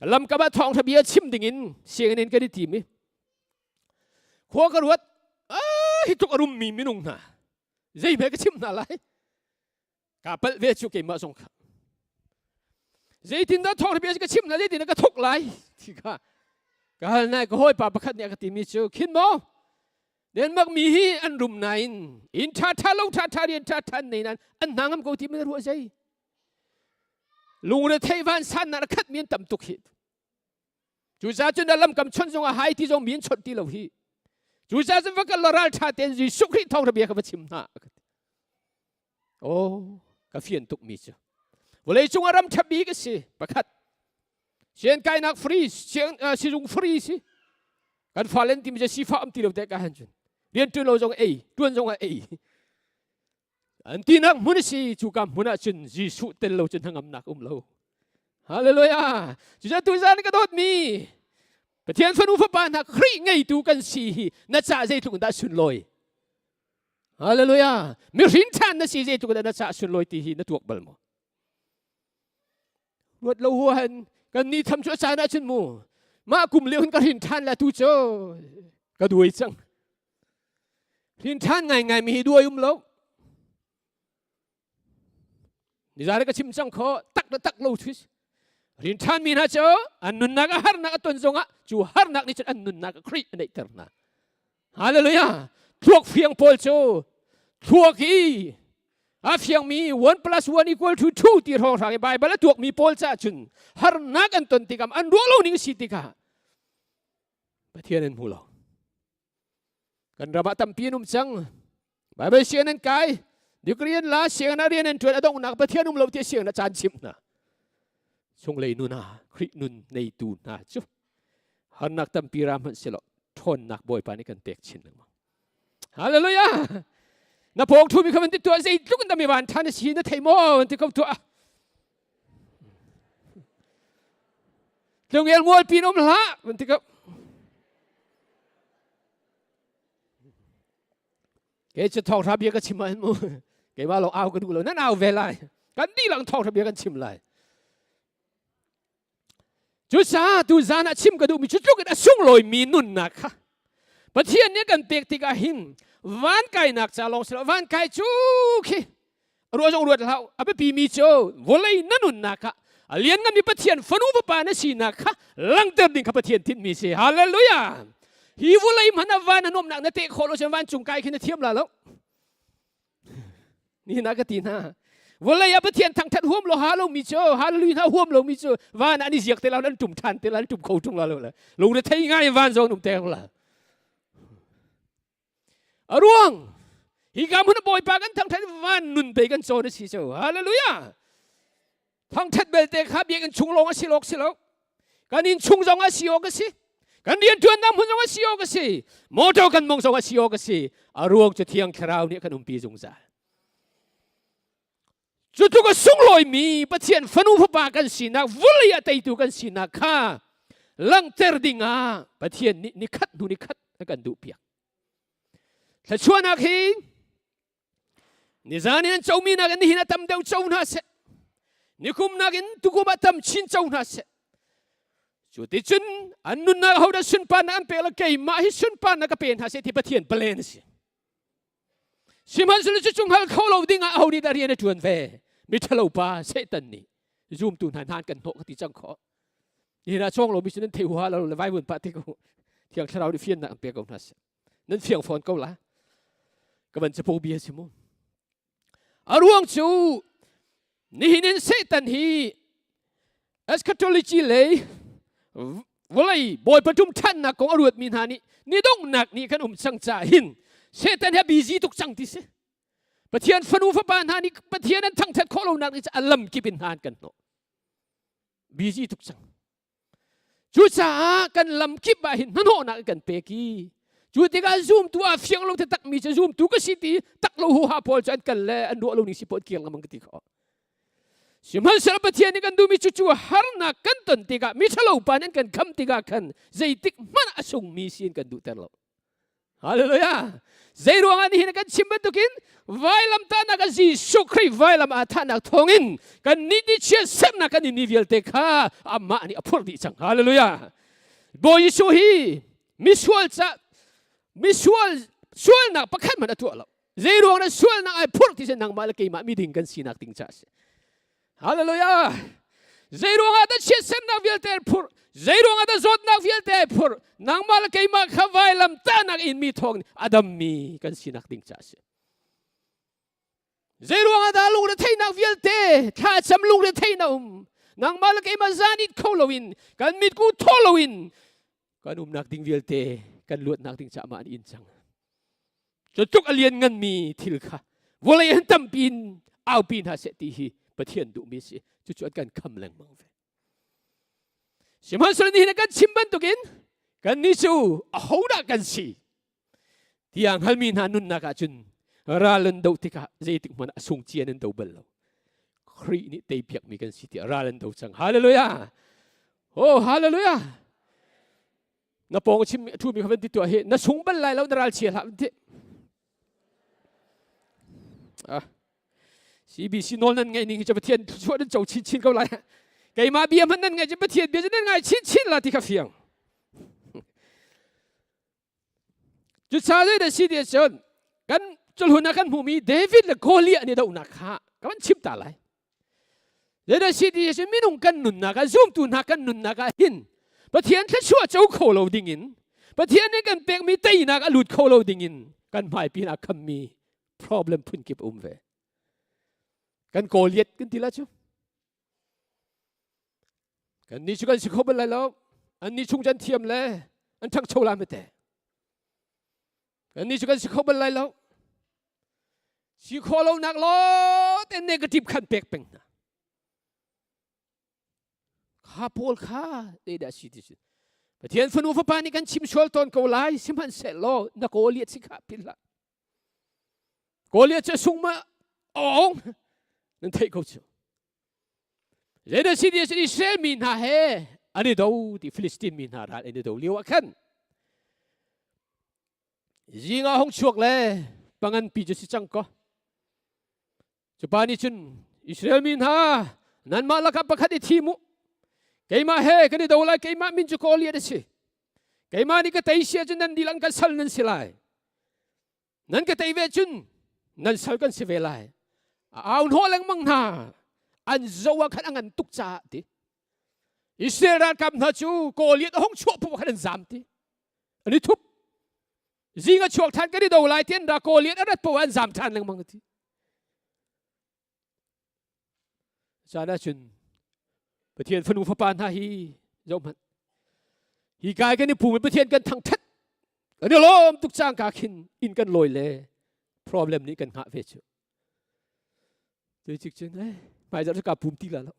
lamkam ah thawngṭha bia chim dingin sianginn in kan i tim i khua ka ruat ah hi tluk a rummi minung hna zei hme ka chim hna lai ka palh ve cu keimah zong kha zeitindah thawngṭha bia ka chim hna zeitindah ka thok lai ti kha ka hal nai ka hawipa pakhat nih a ka timi cu khin maw Denmark mi hi an rum nain inn ṭha ṭha lo ṭha ṭha rian ṭha ṭha nei nain an hna ngam ko ti min ruah zei lungre thei van san na khat mi an tam tuk hi Cucaah cun lamkam chawnh zongah hai ti zong mi an chawnh ti lo hi. Cucaah cun va kal law ralṭha tein Jesuh Khrih thawngṭha bia kha va chim hna. Oh, ka fian tuk mi cu. Vawlei cung ah ram ṭha bik a si. Pakhat. Sian kainak free, siang sizung free si. Kan fale an timi cu sifah am ti lo te ka han cun. Rian ṭuan lo zong ei, ṭuan zong ah ei. An tinak hmun a si cu ka hmun ah cun Jesuh tel lo cun hnangamnak um lo. Hallelujah. Cucaah tuzan ka dawtmi Pathian fanu fapa hna Khrih ngeitu kan si hi na ca zeitluk in dah sunlawi. Hallelujah. Mihrin ṭhan na si zeitluk in dah na ca sunlawi ti hi na tuak bal maw? Ruat lo huahan kan ni tham cu a caan ah cun mu mah kum lio hin ka hrin ṭhan la tu cu ka duai cang. Hrin ṭhan ngaingai mi hi duai um lo. Nizan ka chim cang kho tak le tak lo this. Rin ṭhan mi hna cu an nunnak a harnak a ton zongah cu harnak nih cun an nunnak a Khrih a neihter hna. Hallelujah! Thluak fiang pawl cu thluak i a fiangmi 1 plus 1 equal to 2 ti hrawng hrang i Bible a tuakmi pawl caah cun harnak an ton tikah an ruah lo ning si tikah Pathian an hmu lo. Kan ram ah tampi an um cang. Bible sianginn an kai, degree an la, sianginn ah rian an ṭuan, a donghnak Pathian um lo ti sianginn ah caan chimh hna. Chunglei nun ah Khrih nun neitu hna cu harnak tampi ra hmanh silo ṭhawnnak Bawipa nih kan pek chin lengmang. Hallelujah! Na pawng ṭhumi kha van ti tuah zeitluk in dah mi van ṭhan a si na thei maw an ti ko tuah. Tlungel mualpi in um hlah van ti ko. Kei cu thawngṭha bia ka chim ah mu keimah lawng au ka duh lo nan au ve lai kan dihlak thawngṭha bia kan chim lai Cucaah tu zan ah chim ka duhmi cu tluk in a sunglawimi nunnak kha Pathian nih kan pek tikah hin van kainak ca lawng si lo van kai cu khi ruah zong ruat hlah a biapi mi cu vawlei na nunnak ah a liannganmi Pathian fanu fapa na sinak kha langhter ding kha Pathian tinhmi si hallelujah hi vawlei hmanh ah van a nuamnak na teh khawh lo cun vancung kai khi na thiam la lo Nihin ah ka ti hna. Vawlei ah Pathian thangthat huam lo ha lo mi cu hallelujah hna huam lo mi cu van ah an i ziak te la an tum than te la an tum kho tung la lo la lungre thei ngai van zong um te la a ruang hi ka hmun bawipa kan thangthat van nun pe kan cawn a si cu hallelujah thangthat belte kha biakinn chung lawng a si lawk si lo kan inn chung zong a si awk a si. Kan rianṭuannak hmun zong a si awk a si. Motor kan mong zong a si awk a si. A ruang cu Thiang Thlarau nih kan umpi zungzal. Cu tluk a sunglawimi Pathian fanu fapa kan sinak, vawlei ah teitu kan sinak kha langhter dingah Pathian nih nikhat hnu nikhat a kan duhpiak. Thluachuahnak hi nizan in an comi nakin nihin a tam deuh co hna seh. Nikum nakin tukum ah tam chin co hna seh. Cu ti cun an nunnak hodah sunparnak an pek lo keimah hi sunparnak ka pe hna seh ti Pathian plan a si. Sihmanhsehlaw cucu hngal kho lo dingah aho nih dah rian a ṭuan ve? Miṭhalo pa Satan nih zumtu hna hna kan hnawh ka ti cang khawh. Nihin ah cawng lomi cu nan thei huaha lo le vaivun pah te ko. Thiang Thlarau nih fiannak an pe ko hna seh. Nan fiang fawn ko la. Ka van capo bia si mu. A ruang cu nihin in Satan hi eschatology lei vawlei bawipa ṭum ṭhannak kong a ruatmi hna nih ni donghnak nih kan um cang caah hin Satan hi a busy tuk cang ti si. Pathian fanu fapa hna nih Pathian an thangṭhat khawh lonak nih a lam kip in hna an kan hnawh. Busy tuk cang. Cucaah kan lam kip ah hin hnahnawhnak kan pek i cu tikah zumtu ah fiang lo taktak mi cu zumtu ka si ti tak lo huha pawl cu an kal le an ruah lo ning si pawl kiang lengmang ka ti kho. Sihmanhsehlaw Pathian nih kan duhmi cu cu harnak kan ton tikah mi ṭhalo pa nih an kan kham tikah khan zeitik hmanh a sungmi si in kan duhter lo. Hallelujah. Zei ruangah nihin kan chim bantukin vailamtahnak a Jesuh Khrih vailam aa thahnak thawngin kan nih ni chiatsernak kan in vialte kha amah nih a phurh dih cang. Hallelujah. Bawi Jesuh hi misual ca misual sualnak pakhat hmanh a tuah lo. Zei ruang dah sualnak ai phurh ti cu nangmah le keimah miding kan sinak ding caah a si. Hallelujah. Zei ruangah dah chiatsernak vialte ai phurh? Zei ruangah dah zawtnak vialte ai phurh? Nangmah le keimah kha vailam tahnak in mi thawng a dammi kan sinak ding caah a si. Zei ruangah dah lungretheihnak vialte thlacam lungretheihnak um? Nangmah le keimah zan it kho loin kan mitku thaw loin kan umnak ding vialte kan luatnak ding caah mah an in cang. Cu tluk a lian nganmi thil kha vawlei an tampi in aupi hna seh ti hi Pathian duhmi a si. Cucu an kan kham lengmang ve. Sihmanhsehlaw nihin kan chim bantukin kannih cu ahodah kan si tiah hngalmi hna nunnak ah cun ral an doh tikah zeitik hmanh a sung cian an do bal lo. Khrih nih teipiakmi kan si tiah ral an do cang. Hallelujah! Oh, hallelujah! Na pawng chim ṭhumi kha van ti tuah hi na sung bal lai lo na ral chia hlah van ti. Ah. CBC nawl nan ngaih ning hi cu Pathian thluachuah nan co chinchin ko lai. Keimah bia hmanh nan ngaih cu Pathian bia cu nan ngai chinchin la ti kha fiang. Cucaah zei dah si ti cun kan culhun ah kan hmuhmi David le Goliath an i dohnak kha ka van chim ta lai. Zei dah si ti cun minung kan nunnak ah zumtu hna kan nunnak ah hin Pathian thluachuah co kho lo dingin Pathian nih kan pekmi teinak a lut kho lo dingin kan hmaipi ah khammi problem phunkip um ve. Kan Goliath kan ti la cu. Kan nih cu kan si kho bal lai lo. An nih chung can thiam le an ṭhangcho la mete. Kan nih cu kan si kho bal lai lo. Si kho lo nak lo te negative khan pek peng hna. Kha pawl kha te dah si ti si. Pathian fanu fapa nih kan chim sual tawn ko lai sihmanhsehlaw na Goliath si kha pin hlah. Goliath cu sung ma ong nan theih ko cu. Zeidah si ti Israel mi hna he an i do ti Filistin mi hna ral an i do lio ah khan zing ah hung chuak le pangan pi cu si cang ko cu pa nih cun Israel mi hna nanmah lakah pakhat i thim u keimah he kan i do lai keimah min cu Goliath a si keimah nih ka tei si ahcun nan dihlak kan sal nan si lai Nan ka tei ve cun nan sal kan si ve lai. A au hnawh lengmang hna. An zo ah khan a ngan tuk caah ti. Israel ralkap hna cu Goliath a hung chuah phu khan an zam ti. An i thup. Zing a chuak than kan i do lai ti an ra Goliath a rat poah an zam than lengmang ti. Caan ahcun Pathian fanu fapa hna hi zohhmanh. Hi kai kan i pum i Pathian kan thangthat. Kan i lawm tuk cang ka khin inn kan lawi le problem nih kan hngah ve cu. Tui cik cun eh hmaizarh cu ka pum ti la lo.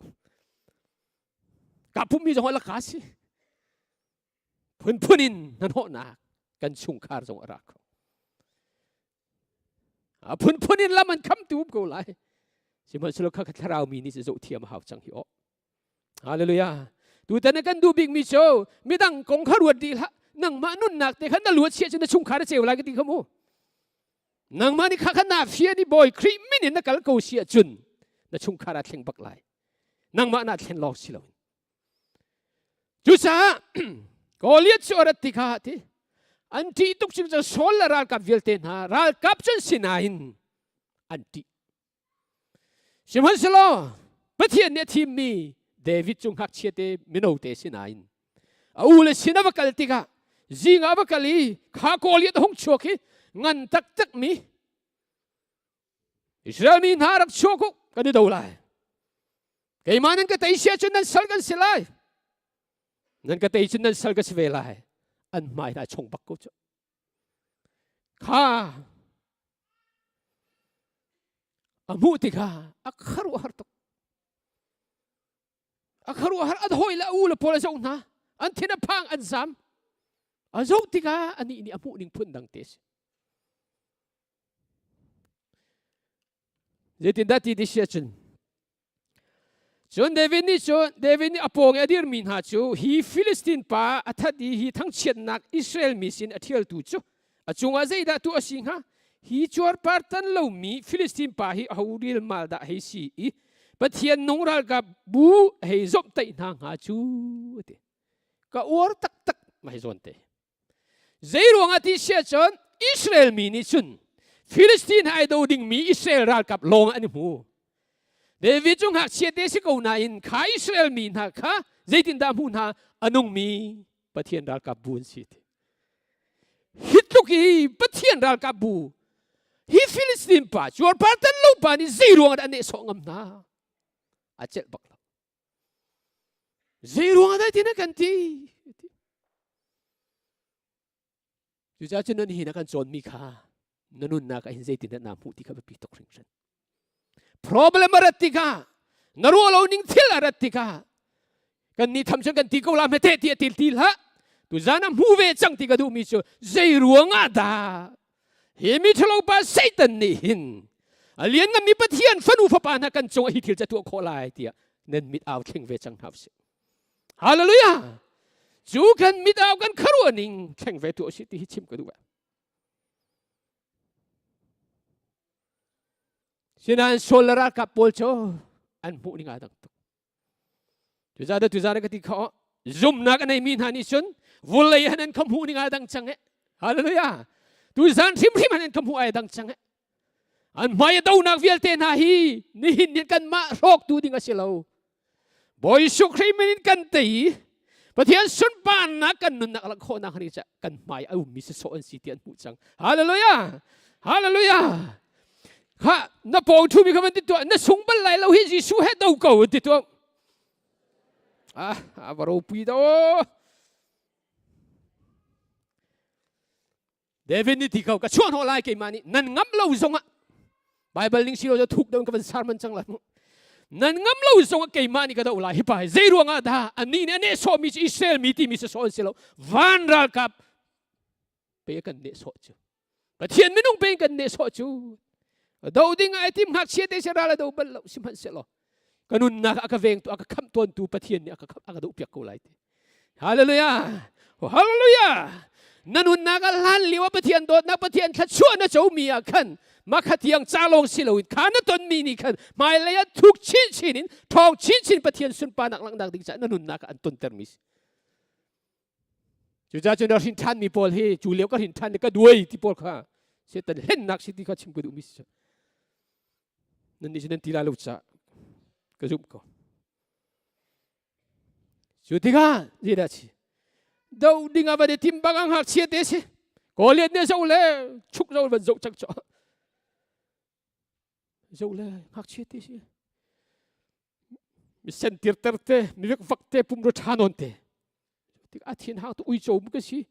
Ka pum mi zong la ka si. Phunphun in hnahnawhnak kan chungkhar zong a ra kho. A phunphun in lam an khamtu um ko lai. Sihmanhsehlaw kha thlarau mi nih zoh thiam a hau cang hi aw. Hallelujah. Tutan kan duh bik mi cu midang kong kha ruat dih hlah. Nangmah nunnak te khan na luat sia cu na chungkhar a ceu lai ka ti kha mu. Nangmah nih kha kha na fia ni bawi Khrih min in na kal ko si ahcun na chungkhar a thleng bak lai. Nangmah na thlen lawng si loin. Cucaah Goliath cu a rat ti kha ti an ṭih tuk cu Saul le ralkap vialte hna ralkap cun sinain an ṭih. Sihmanhsehlaw Pathian nih a thimmi David cu ngakchia te mino te sinain a u le sin a va kal tikah zing ah a va kal i kha Goliath a hung chuak hi ngan taktak mi Israel mi hna rak chuak u kan i do lai. Keimah nan ka tei sia cun nan sal kan si lai. Nan ka tei cun nan sal ka si ve lai. An hmai hna chung bak ko cu. Kha a hmuh tikah a kharuahhar tuk. A kharuahhar an hawi le a u le pawl a zoh hna. An thin a phang an zam. A zoh tikah anih nih a hmuh ning phun dang te si. Zeitindah ti ti si ahcun Cun David nih cun David nih a pawng i a dirmi hna cu hi Filistin pa a that i hi thangchiatnak Israel mi sin a ṭhialtu cu a cungah zeidah tuah a si hnga? Hi cuarpar tan lomi Filistin pa hi aho rilmal dah hei si i Pathian nung ralkap bu hei zomhtaih hna hnga cu a ti. Ka uar taktak mah hi zawn te. Zeiruangah ti si ahcun Israel mi nih cun Philistine he ai do dingmi Israel ralkap lawng an i hmu. David cu ngakchia te si ko nain kha Israel mi hna kha zeitindah hmuh hna a nungmi Pathian ralkap bu an si ti. Hi tluk i Pathian ralkap bu hi Philistine pa cuarpar tan lo pa nih zeiruangah dah a nehsawh ngam hna? A celh bak lo. Zeiruang ah dah ti na kan ti? Cucaah cun nan hi na kan cawnmi kha na nunnak ah hin zeitin dah naa hmuh ti kha biapi tuk hringhran. Problem a rat tikah na ruah lo ning thil a rat tikah kan ni tham cun kan ti ko la hmete ti a til ti hlah. Tuzan ah hmu ve cang ti ka duhmi cu zei ruang ah dah Hi mi ṭhalo pa Satan nih hin a liannganmi Pathian fanu fapa hna kan cungah hi thil ca tuah khawh lai tiah nan mit au thleng ve cang hna usih. Hallelujah! Cu kan mit au kan kharuah ning thleng ve tuah usih ti hi chim ka duh. Sinain Saul le ralkap pawl cu an hmuh ning aa dang tuk. Tuzaan tuzaan ka ti kho zumnak a neimi hna nih cun vulei han an ka hmuh ning ai dang cang eh. Hallelujah. Tuzaan hrimhrim han an ka hmuh ai dang cang eh. An hmai a donak vialte hna hi nihin ni kanmah hrawktu ding a si lo. Bawi Jesuh Khrih min in kan tei Pathian sunparnak kan nunnak lak khawhnak ni ca kan hmai a ummi sasawh an si ti an hmuh cang. Hallelujah. Hallelujah. Kha na pawng ṭhumi kha van ti tuah na sung bal lai lo hi Jesuh he do ko ti tuah. Ah, a va ropui do. David nih ti ko ka chuah hnawh lai keimah nih nan ngam lo zongah Bible ning si lo thuk deuh ka van sermon cang lai mu. Nan ngam lo zongah keimah nih ka doh lai hi pa zei ruangah dah anih nih a nehsawhmi cu Israel mi timi si sawh an si lo van ralkap pe kan nehsawh cu Pathian minung pe kan nehsawh cu do ding ai tim ngakchia te se ral a do bal lo sihmanhsehlaw ka nunnak a ka vengtu a ka khamh tawntu Pathian nih a ka khamh a ka doh piak ko lai ti Hallelujah Hallelujah na nunnak a hlan lio ah Pathian dawtnak Pathian thluachuah na comi ah khan makha tiang ca lawng si loin kha na tonmi nih khan hmailei ah thuk chinchin in ṭhawng chinchin Pathian sunparnak langhnak ding caah na nunnak ah an tontermi si Cucaah cun a hrin ṭhanmi pawl hi cu lio ka hrin ṭhan ka duai ti pawl kha Satan hlennak si ti kha chim ka duhmi si. Nan nih cu nan ti lai lo caah ka zumh ko. Cu tikah zeidah si? Do ding ah van i tim bang ang ngakchia te si. Goliath nih zoh le chuk zoh van zoh cang cawh. Zoh le ngakchia te si. Mi sentir ter te mi vekvak te pumrua ṭha nawn te tik a thin hang tu uico mu ka si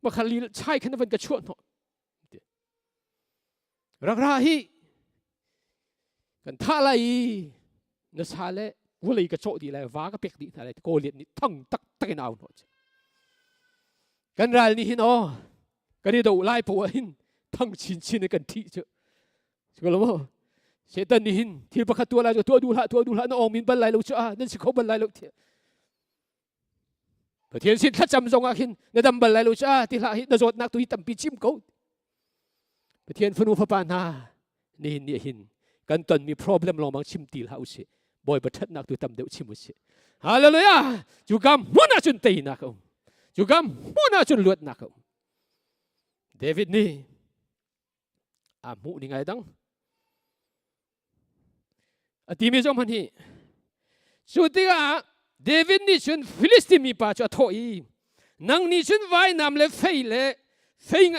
makhal li chai khan van ka chuah hnawh rak ra hi kan thah lai i na sa le vulei ka cawh dih lai va ka pek dih hna lai Goliath nih thang tak tak in au hnawh. Kan ral nih hin aw kan i do lai poah hin thang chinchin in kan ṭhih cu. Sikolo maw? Satan nih hin thil pakhat tuah lai cu tuah duh hlah tuah duh hlah na ong min bal lai lo cu ah nan si kho bal lai lo tiah. Pathian sin thlacam zong ah khin na dam bal lai lo cu ah ti hlah hi na zawtnak tu hi tampi chim ko. Pathian fanu fapa hna nihin ni hin kan tonmi problem lawngmang chim ti hlah usih. Bawipa ṭhatnak tu tam deuh chim usih. Hallelujah! Cu kam hmun ah cun teinak a um. Cu kam hmun ah cun luatnak a um. David nih aa hmuh ning ai dang. A timi zong hmanh hi cu tikah David nih cun Filistin mipa cu a thawh i nang nih cun vainam le fei le fei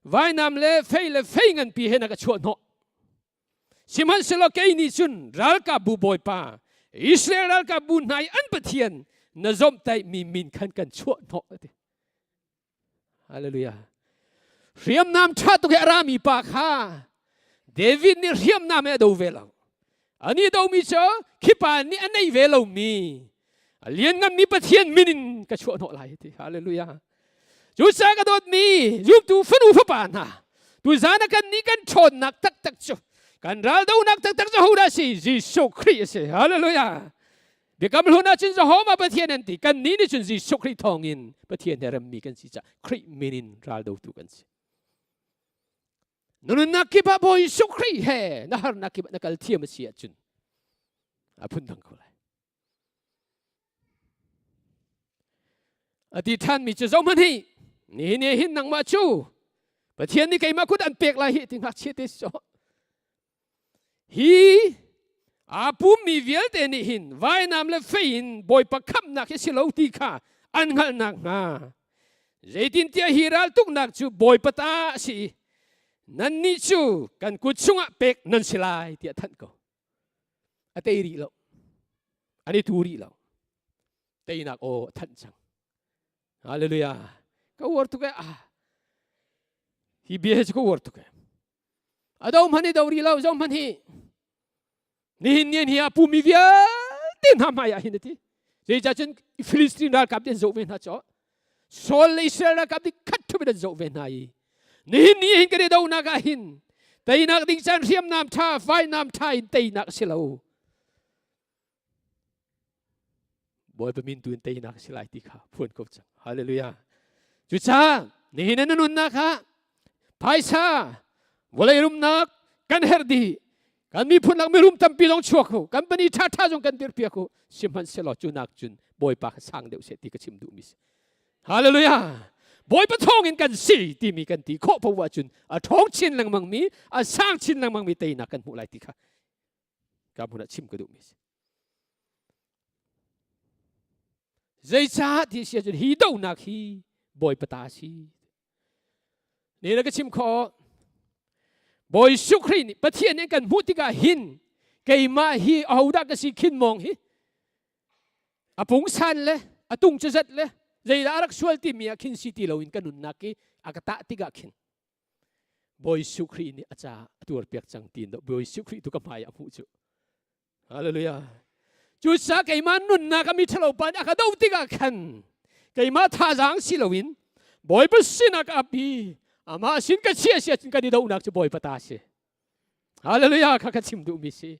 vainam le fei le fei nganpi he na ka chuah hnawh sihmanhsehlaw kei nih cun ralkapbu bawipa Israel ralkapbu hna i an Pathian na zomhtaih mi min khan kan chuah hnawh a ti Hallelujah. Hriamnam ṭha tuk he a rami pa kha David nih hriamnam he a do ve lo. Ani domi cu khi pa nih a nei ve lomi a liannganmi Pathian min in ka chuah hnawh lai ti. Hallelujah. Cucaah ka dawtmi zumtu fanu fapa hna tuzan ah kan nih kan ṭhawnnak taktak cu kan raldonak taktak cu hodah si Jesuh Khrih a si. Hallelujah. Biakam hlun ah cun Jehovah Pathian an ti. Kannih nih cun Jesuh Khrih thawngin Pathian he remmi kan si caah Khrih min in raldotu kan si. Na nunnak kip ah Bawi Jesuh Khrih he na harnak kip ah na kal thiam a si ahcun a phundang ko lai. A ti ṭhanmi cu zohhmanh hi nihin ni hin nangmah cu Pathian nih keimah kut an pek lai hi ti ngakchia te si Hi aa pummi vialte nih hin vainam le fei in Bawipa khamhnak hi si lo ti kha an hngalh nakhnga zeitintiah hi raltuknak cu Bawipa ta a si i nannih cu kan kut chungah pek nan si lai tiah thanh ko. A tei rih lo. An i tu rih lo. Teinak aw a thanh cang. Hallelujah. Ka uar tuk eh. Ah. Hi bia hi cu ka uar tuk eh. A do hmanh i do rih lo zo hmanh hi nihin ni hi a pumi vialte hna hmai ah hin a ti zeicah cun Filistin ralkap nih an zoh ve hna caw Saul le Israel ralkap nih khat thup in an zoh ve hna i nihin ni hin kan i donak ah hin teinak ding caan hriamnam tha vainam tha in teinak a si lo Bawipa min tu in teinak si lai ti kha phuan ko cang. Hallelujah. Cucaah nihin na nunnak ah phaisa vawlei rumnak kan herh dih. Kan miphun lak mirum tampi zong chuak ko. Company ṭha ṭha zong kan dirpiak ko. Sihmanhsehlaw cu nak cun Bawipa kha sang deuh seh ti ka chim duhmi si. Hallelujah. Bawipa thawng in kan si timi kan ti khawh poah ahcun a ṭhawng chin lengmang mi, a sang chin lengmang mi teinak kan hmuh lai ti kha ka hmun ah chim ka duhmi si. Zeicah ti si ahcun hi donak hi Bawipa ta si. Ne na ka chim kho Bawi Jesuh Khrih nih Pathian nih kan hmuh tikah hin keimah hi ahodah ka si khin mong hi a pungsan le a tung cu zat le zeidah a rak sual timi ah khin si ti loin ka nunnak hi a ka tah tikah khin Bawi Jesuh Khrih nih a caah a tuarpiak cang tiin Bawi Jesuh Khrih tu ka hmai ah hmuh cu Hallelujah. Cucaah keimah nunnak a mi ṭhalo pa nih a ka doh tikah khan keimah thazaang si loin Bawipa sinah ka ap i amah sin ka chia si ahcun kan i dohnak cu Bawipa ta si. Hallelujah kha ka chim duhmi si.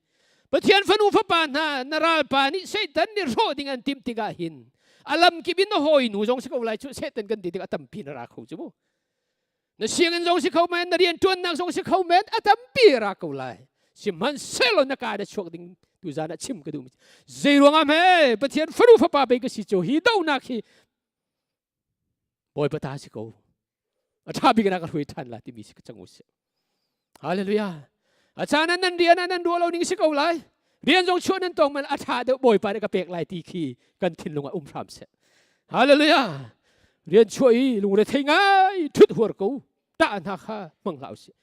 Pathian fanu fapa hna na ralpa nih Satan nih hrawh ding an timh tikah hin a lamkip in na hawi nu zong si ko lai cu Satan kan ti tikah tampi na ra kho cu mu. Na sianginn zong si kho men, na rianṭuannak zong si kho men, a tampi ra ko lai. Sihmanhsehlaw na ka na chuak ding tuzan ah chim ka duh. Zei ruangah hme Pathian fanu fapa bei ka si cu hi donak hi Bawipa ta si ko. A ṭha bik na ka hruai ṭhan la timi si ka cang usih. Hallelujah. A caan ah nan rian ah nan ruah lo ning si ko lai. Rian zong chuah nan tong man a ṭha deuh Bawipa nih ka pek lai ti khi kan thinlung ah um hram seh. Hallelujah. Rian chuah i lungre thei ngai ṭhut huar ko tah hna kha hmang hlah usih.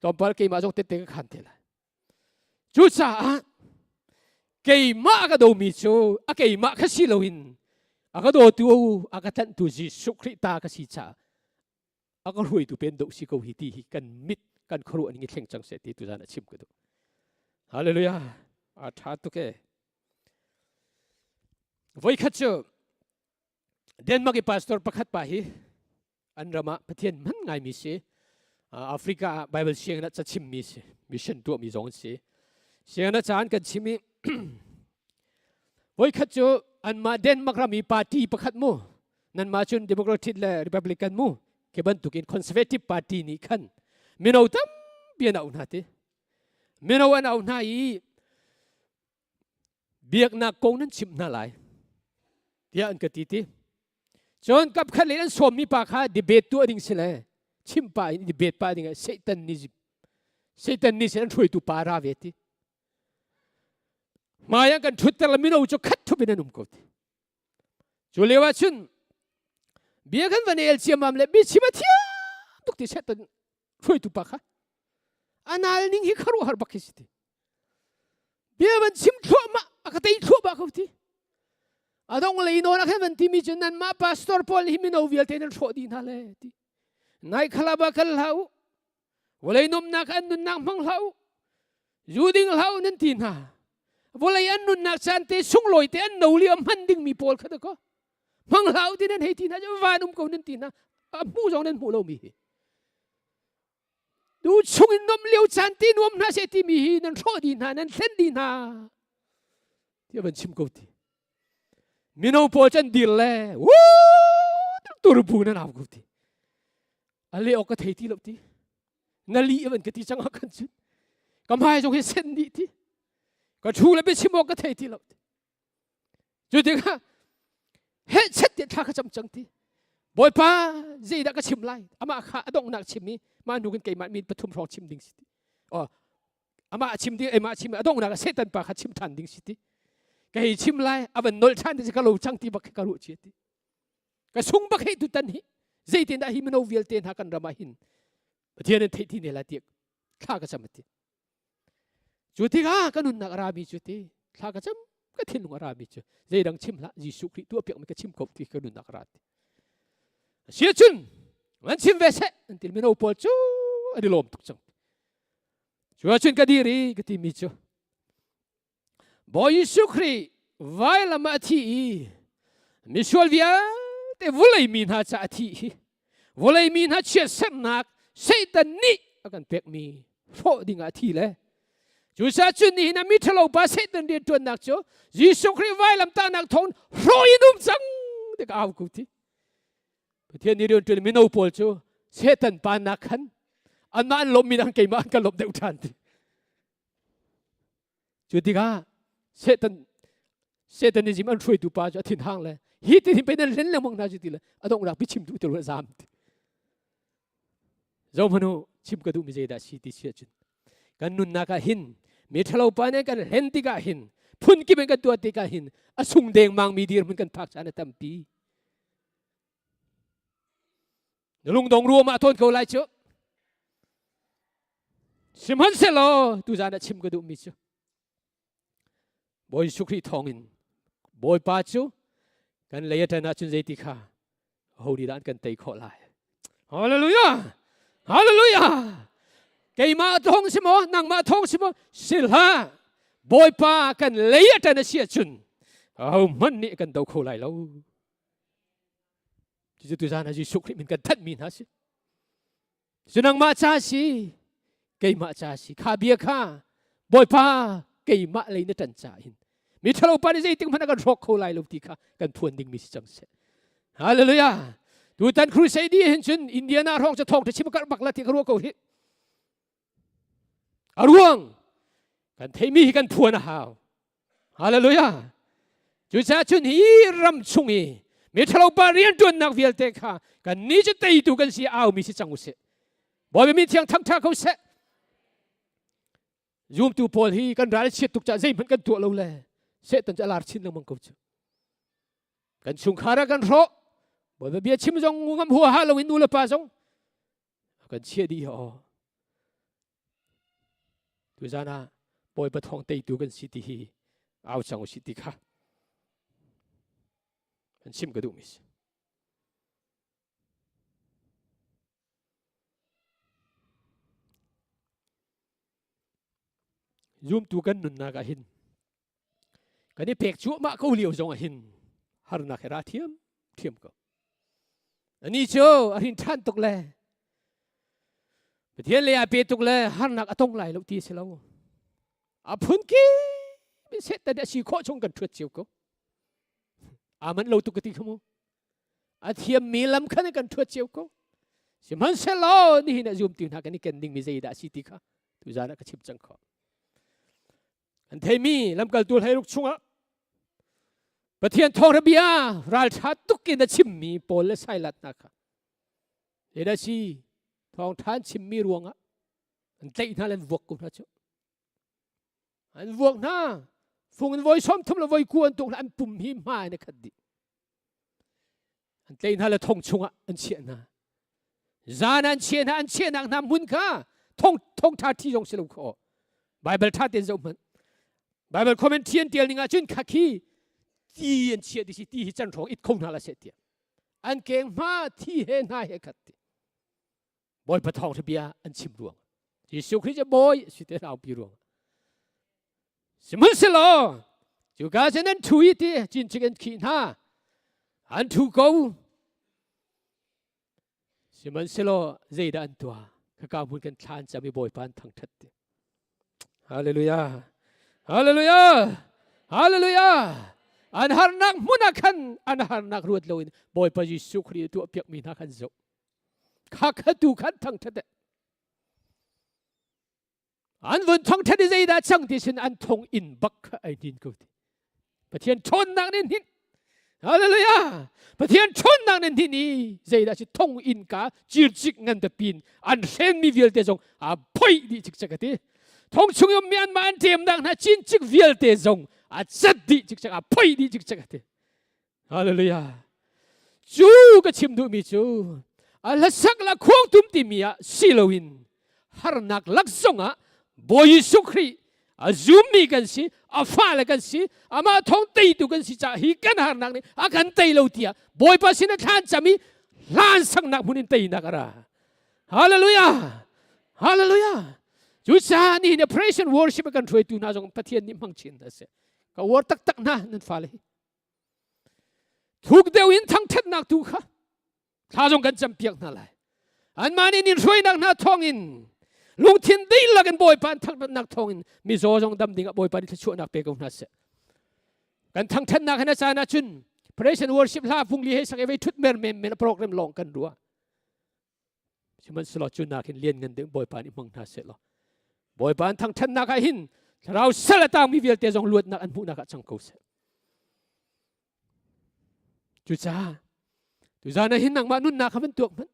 Tlawmpal keimah zong tette ka khan te lai. Cucaah keimah a ka domi cu a keimah kha si loin a ka dawtu a ka tlanhtu Jesuh Khrih ta ka si caah a ka hruaitu pen doh si ko hi ti hi kan mit kan khuaruah ning i thleng cang seh ti tuzan a chim ka duh. Hallelujah. A tha tuk e. Voikhat cu Denmark i pastor pakhat pa hi An ram ah Pathian hman ngaimi si. Africa ah Bible sianginn ah cachimmi si. Mission tuahmi zong an si. Sianginn ah caan kan chim i voikhat cu anmah Denmark ram i party pakhat mu nanmah cun Democratic le Republican mu ke bantukin Conservative Party nih khan mino tampi an auh hna ti. Mino an auh hna i biaknak kong nan chimh hna lai tiah an ka ti ti cun kapkhat le an sawmmi pa kha debate tuah ding si le chim pa in debate pa ding ah Satanism Satanism an hruaitu pa ra ve ti hmai ah kan thutter le mino cu khat thup in an um ko ti cu lio ah cun bia kan van el ciamam le bi chim a thiam tuk ti Satan hruaitu pa kha anal ning hi kharuahhar bak khi si ti bia van chim thluahmah a ka tei thluahmah ko ti adong lei nawn a khan van timi cu nan mah pastor pawl hi mino vialte nan hrawh dih hna le ti nai khalaba kal hlah u vawlei nomnak an nunnak hmang hlah u zu ding hlah u nan ti hna vawlei an nunnak caan te sunglawi te an no lio hman ding mi pawl kha da ko hmang hlah u ti nan hei ti hna van um ko nan ti hna a hmu zong nan hmu lo mi hi tu chung in nom lio caan ti nuam hna se ti mi hi nan hrawh dih hna nan thlen dih hna ti van chim ko ti mino pawl can dir le tur bu nan au ko ti ale ok ka thei ti lo ti na li van ka ti chang kan cun ka hmai zong hi sen dih ti ka thu le bia chim awk ka thei ti lo ti Cu tikah heh chet ti thla ka cam cang ti. Bawipa zeidah ka chim lai? Amah kha a donghnak chim i mah hnu kan keimah min pathum hrawng chim ding si ti. Oh, amah a chim ding amah chim a donghnak ah Satan pa kha chim ṭhan ding si ti. Ka hei chim lai a van nolh ṭhan ti ka lo cang ti bak ka ruah chia ti. Ka sung bak hei tutan hi zeitindah hi mino vialte hna kan ram ah hin Pathian in theih ti ne lai ti thla ka cam ti. Cu tikah ka nunnak a rami cu ti thla ka cam ka thinlung a rami cu zeidang chim hlah Jesuh Khrih tuah piakmi ka chim ko ti ka nunnak a ra ti. Asi cun an chim ve seh an ti mino pawl cu an i lawm tuk cang. Cu ahcun ka dir i ka timi cu Bawi Jesuh Khrih vailam ah a thi i misual vialte vawlei mi hna ca a thi hi vawlei mi hna chiatserhnak Satan nih a kan pekmi hrawh ding ah a thi le cucaah cun nihin ah mi ṭhalo pa Satan rianṭuannak cu Jesuh Khrih vailam tahnak thawng hrawh in um cang ti ka au ko ti Pathian nih rianṭuan mino pawl cu Satan pa nak khan anmah an lawmmi nak keimah an ka lawmh deuh ṭhan ti Cu tikah Satan Satanism an hruaitu pa cu a thinhang le hi ti hin pei nan hlen lengmang hna cu ti le a donghnak biachim duh ti lo zam ti. Zo hmanu chim ka duhmi zeidah si ti si ahcun kan nunnak ah hin mi ṭhalo pa nih kan hlen tikah hin phun kip in kan tuah tikah hin a sung dengmang mi dirhmun kan phak caan a tampi. Na lungdong ruam ah tawn ko lai cu. Sihmanhsehlaw tuzan ah chim ka duhmi cu Bawi Jesuh Khrih thawngin Bawipa cu kan lei a ṭan ahcun zeiti kha ho nih dah an kan tei khawh lai. Hallelujah! Hallelujah! Keimah thawng si maw, nangmah thawng si maw, si hlah. Bawipa kan lei a ṭan a si ahcun ahohmanh nih kan do kho lai lo. Cucu tuzan ah Jesuh Khrih min kan thanhmi hna si. Cu nangmah ca si, keimah ca si. Kha bia kha Bawipa keimah lei na ṭan ca in mi ṭhalo pa nih zeitik hmanh a kan hrawk kho lai lo ti kha kan phuan dingmi si cang seh. Hallelujah. Tutan crusade hin cun Indiana hrawng cu thawng ṭha chim karh bak la ti ka ruah ko hi. A ruang kan theimi hi kan phuan a hau. Hallelujah. Cucaah cun hi ram chung i mi ṭhalo pa rianṭuannak vialte kha kan nih cu teitu kan si aumi si cang usih. Bawipa min thiang thangṭha ko seh. Zumtu pawl hi kan ral chiat tuk caah zeihmanh kan tuah lo le Satan cu a lar chin lengmang ko cu. Kan chungkhar ah kan hrawh. Bawipa bia chim zong ngam huaha loin nu le pa zong kan chiah dih aw tuzan ah bawipa thawng teitu kan si ti hi au cang usih ti kha kan chim ka duhmi si zumtu kan nunnak ah hin kan i pek cuahmah ko lio zong ah hin harnak he ra thiam thiam ko. Ani cu a hrin ṭhan tuk le Pathian lei ah pe tuk le harnak a tong lai lo ti si lo. A phun ki Satan a si khawh chung kan ṭhuat cio ko. Aa manh lo tuk ka ti kha mu. A thiammi lam khan kan ṭhuat cio ko. Sihmanhsehlaw nihin ah zumtu hna kan i ken dingmi zeidah a si ti kha tuzaan ah ka chim cang khawh. An theimi lamkaltu hleiruk chungah Pathian thawngṭha bia ralṭha tuk in a chimmi Paul le Silas hna kha zeidah si thawngṭha an chimmi ruangah an tlaih hna le an vuak ko hna cu. An vuak hna fung in voi 30 le voi ku an tuk hna an pum hi hma in a khat dih. An tlaih hna le thong chungah an chiah hna. Zan an chiah hna an chiahnak hna hmun kha thong thong ṭha ṭhi zong si lo kho. Bible ṭha tein zoh hmanh. Bible comment ṭhi an tial ning ahcun kha khi ti an chiah ti si ti hi can hrawng it kho hna la seh tiah. An keng hma thi he hna he khat ti. Bawipa thawngṭha bia an chim ruang Jesuh Khrih cu bawi si te aupi ruang sihmanhsehlaw cuka cun an ṭhu i ti cincik an khih hna an ṭhu ko sihmanhsehlaw zeidah an tuah khaka hmun kan thla an cam i Bawipa an thangṭhat ti Hallelujah Hallelujah Hallelujah an harnak hmun ah khan an harnak ruat loin Bawipa Jesuh Khrih tuah piakmi hna khan zoh kha kha tu khan thangthat an vun thangthat i zeidah cang ti sin an thong in bak kha ai hnin ko ti pathian ṭhawnnak nih hnin hallelujah pathian ṭhawnnak nih hnin i zeidah si thong in ka circik ngan te pin an hrenmi vialte zong a phoi dih cikcek a ti thong chung i ummi anmah an ṭemnak hna cincik vialte zong a cat dih cikcek a phoi dih cikcek a ti Hallelujah. Cu ka chim duhmi cu a hlasak la khuang tum timi ah si loin harnak lak zongah Bawi Jesuh Khrih a zummi kan si, a fale kan si, amah thawng teitu kan si caah hi kan harnak nih a kan tei lo tiah Bawipa sin a thlan cam i hlan saknak hmun in teinak a ra. Hallelujah! Hallelujah! Cucaah nihin praise and worship a kan hruaitu hna zong Pathian nih hmang chin hna seh. Ka uar taktak hna nan fale hi. Thuk deuh in thangṭhatnak tu kha thla zong kan campiak hna lai. Anmah nih nin hruainak hna thawngin lungthin dihlak in Bawipa an thangṭhatnak thawngin mizaw zong dam dingah Bawipa nih thluachuahnak pe ko hna seh. Kan thangṭhatnak hin a caan ahcun praise and worship hla fungli he sak i vei ṭhut mer men men program lawng kan ruah. Sihmanhsehlaw cu nak hin lian ngan ding Bawipa nih hmang hna seh law Bawipa an thangṭhatnak ah hin thlarau sal a tangmi vialte zong luatnak an hmuhnak ah cang ko seh. Cucaah tuzan ah hin nangmah nunnak kha van tuak hmanh.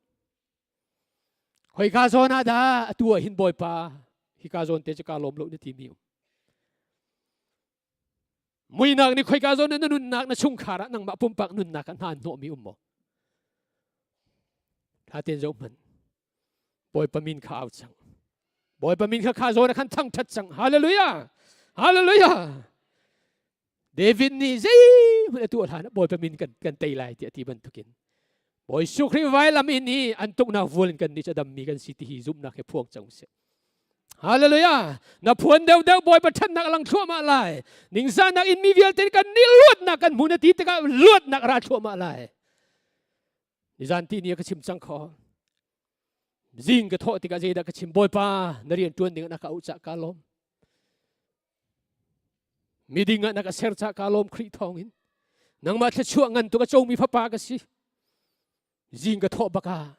Khoika zawn ah dah atu ah hin Bawipa hika zawn te cu kaa lawm lo na timi um. Muinak nih khoika zawn na nunnak na chungkhar ah nangmah pumpak nunnak ah hna an hnawhmi um maw? Tha tein zoh hmanh. Bawipa min kha au cang. Bawipa min kha kha zawn ah khan thangṭhat cang. Hallelujah! Hallelujah! David nih zeihmanh a tuah hlan ah Bawipa min kan, kan tei lai tiah ti bantukin Bawi Jesuh Khrih vailam in hi an tuknak vual in kan nih cu a dammi kan si ti hi zumhnak he phuang cang usih. Hallelujah! Na phuan deuhdeuh Bawipa ṭhatnak a lang thluahmah lai. Ningzahnak in mi vialte kan nih luatnak kan hmu na ti tikah luatnak ra thluahmah lai. Nizan ti ni ka chim cang kho. Zing ka thawh tikah zeidah ka chim Bawipa na rian ṭuan ding na ka auh cah ka lawm. Miding ah na ka ser cah ka lawm Khrih thawngin. Nangmah thluachuah ngan tuk a comi fapa ka si. Zing ka thawh bak ah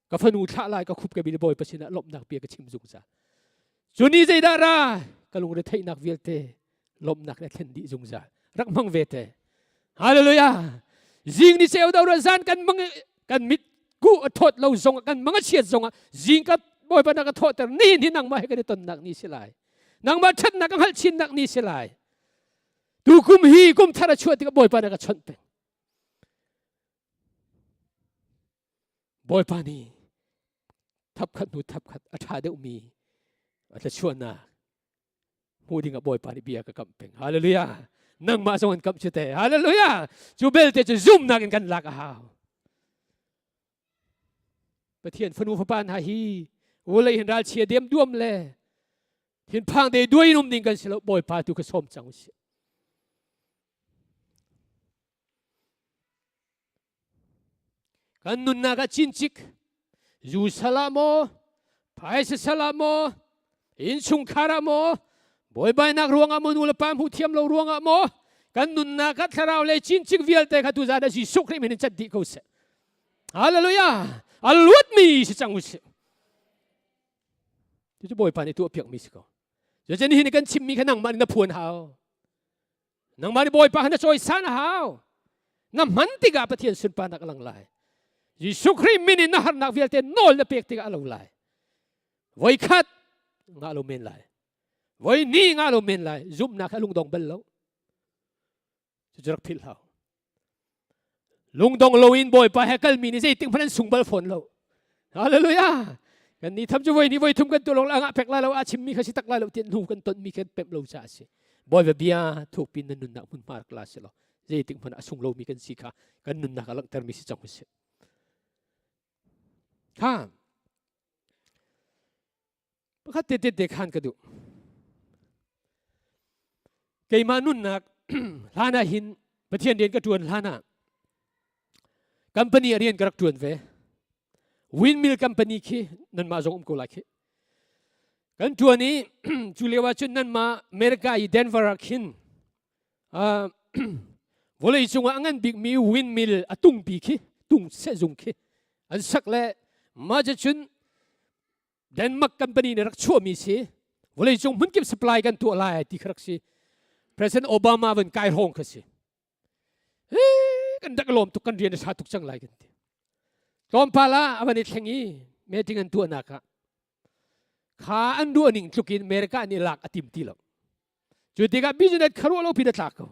ka fanu thlah lai ka khup ka bil bawipa sinah lawmhnak bia ka chim zungzal. Cu ni zeidah ra ka lungre theihnak vialte lawmhnak le thlen dih zungzal. Rak hmang ve te. Hallelujah. Zing ni ceu do zan kan mang kan mit ku a thawt lo zong kan mang a chiat zong ah zing ka bawipa na ka thawhter ni ni nangmah he kan i tonnak ni si lai. Nangmah ṭhatnak ka hngalh chinnak ni si lai. Tu kum hi kum thar a chuah tikah bawipa na ka chawnh peng. Bawipa nih thapkhat hnu thapkhat a ṭha deuhmi a thluachuahnak hmu dingah Bawipa nih bia ka kamh peng. Hallelujah! Nangmah zong an kamh cu te. Hallelujah! Cu belte cu zumnak in kan lak a hau. Pathian fanu fapa hna hi vawlei hin ralchia diam duam le thinphang de duai in um ding kan si lo Bawipa tu ka sawm cang usih. Kan nunnak ah cincik zu sal ah maw, phaisa sal ah maw, innchungkhar ah maw, buaibainak ruangah maw, nu le pa hmuh thiam lo ruangah maw, kan nunnak ah thlarau le cincik vialte kha tuzan ah Jesuh Khrih min in cat dih ko seh. Hallelujah! A luatmi si cang usih. Cucu Bawipa nih tuah piakmi si ko. Cucu nihin kan chimmi kha nangmah nih na phuan hau. Nangmah nih Bawipa kha na cawisan a hau. Na hman tikah Pathian sunparnak a lang lai. Jesuh Khrih min in na harnak vialte nawl na pek tikah a lo lai. Voikhat ngah lo men lai. Voi ni ngah lo men lai. Zumhnak kha lungdong bal lo. Cucu rak philh hau. Lungdong loin Bawipa he kalmi nih zeitik hmanh an sung bal fawn lo. Hallelujah! Kan ni tham cu voi ni voi thum kan tu long la ngah pek lai lo a chimmi kha si tak lai lo tian hnu kan tonmi kan pemh lo ca a si. Bawipa bia thukpi na nunnak hmunhma rak la si lo. Zeitik hmanh a sung lomi kan si kha kan nunnak a langhtermi si cang si. Kha Pakhat te te khan ka duh. Keimah nunnak hlan ah hin Pathian rian ka ṭuan hlan ah company rian ka rak ṭuan ve. Windmill company khi nanmah zong um ko lai khi. Kan ṭuan i cu lio ah cun nanmah America i Denver ah khin vawlei cungah a ngan bikmi windmill a tungpi khi tung sehzung khi an sak le mah cun Denmark company nih rak chuahmi si vawleicung hmunkip supply kan tuah lai ti kha rak si President Obama van kai hrawng kha si kan rak lawm tuk kan rian a sa tuk cang lai kan ti tlawmpal ah a van i thleng i meeting an tuahnak ah kha an ruah ning tluk in America nih lak a tim ti lo cu tikah business kha ruah lo pin a tlak ko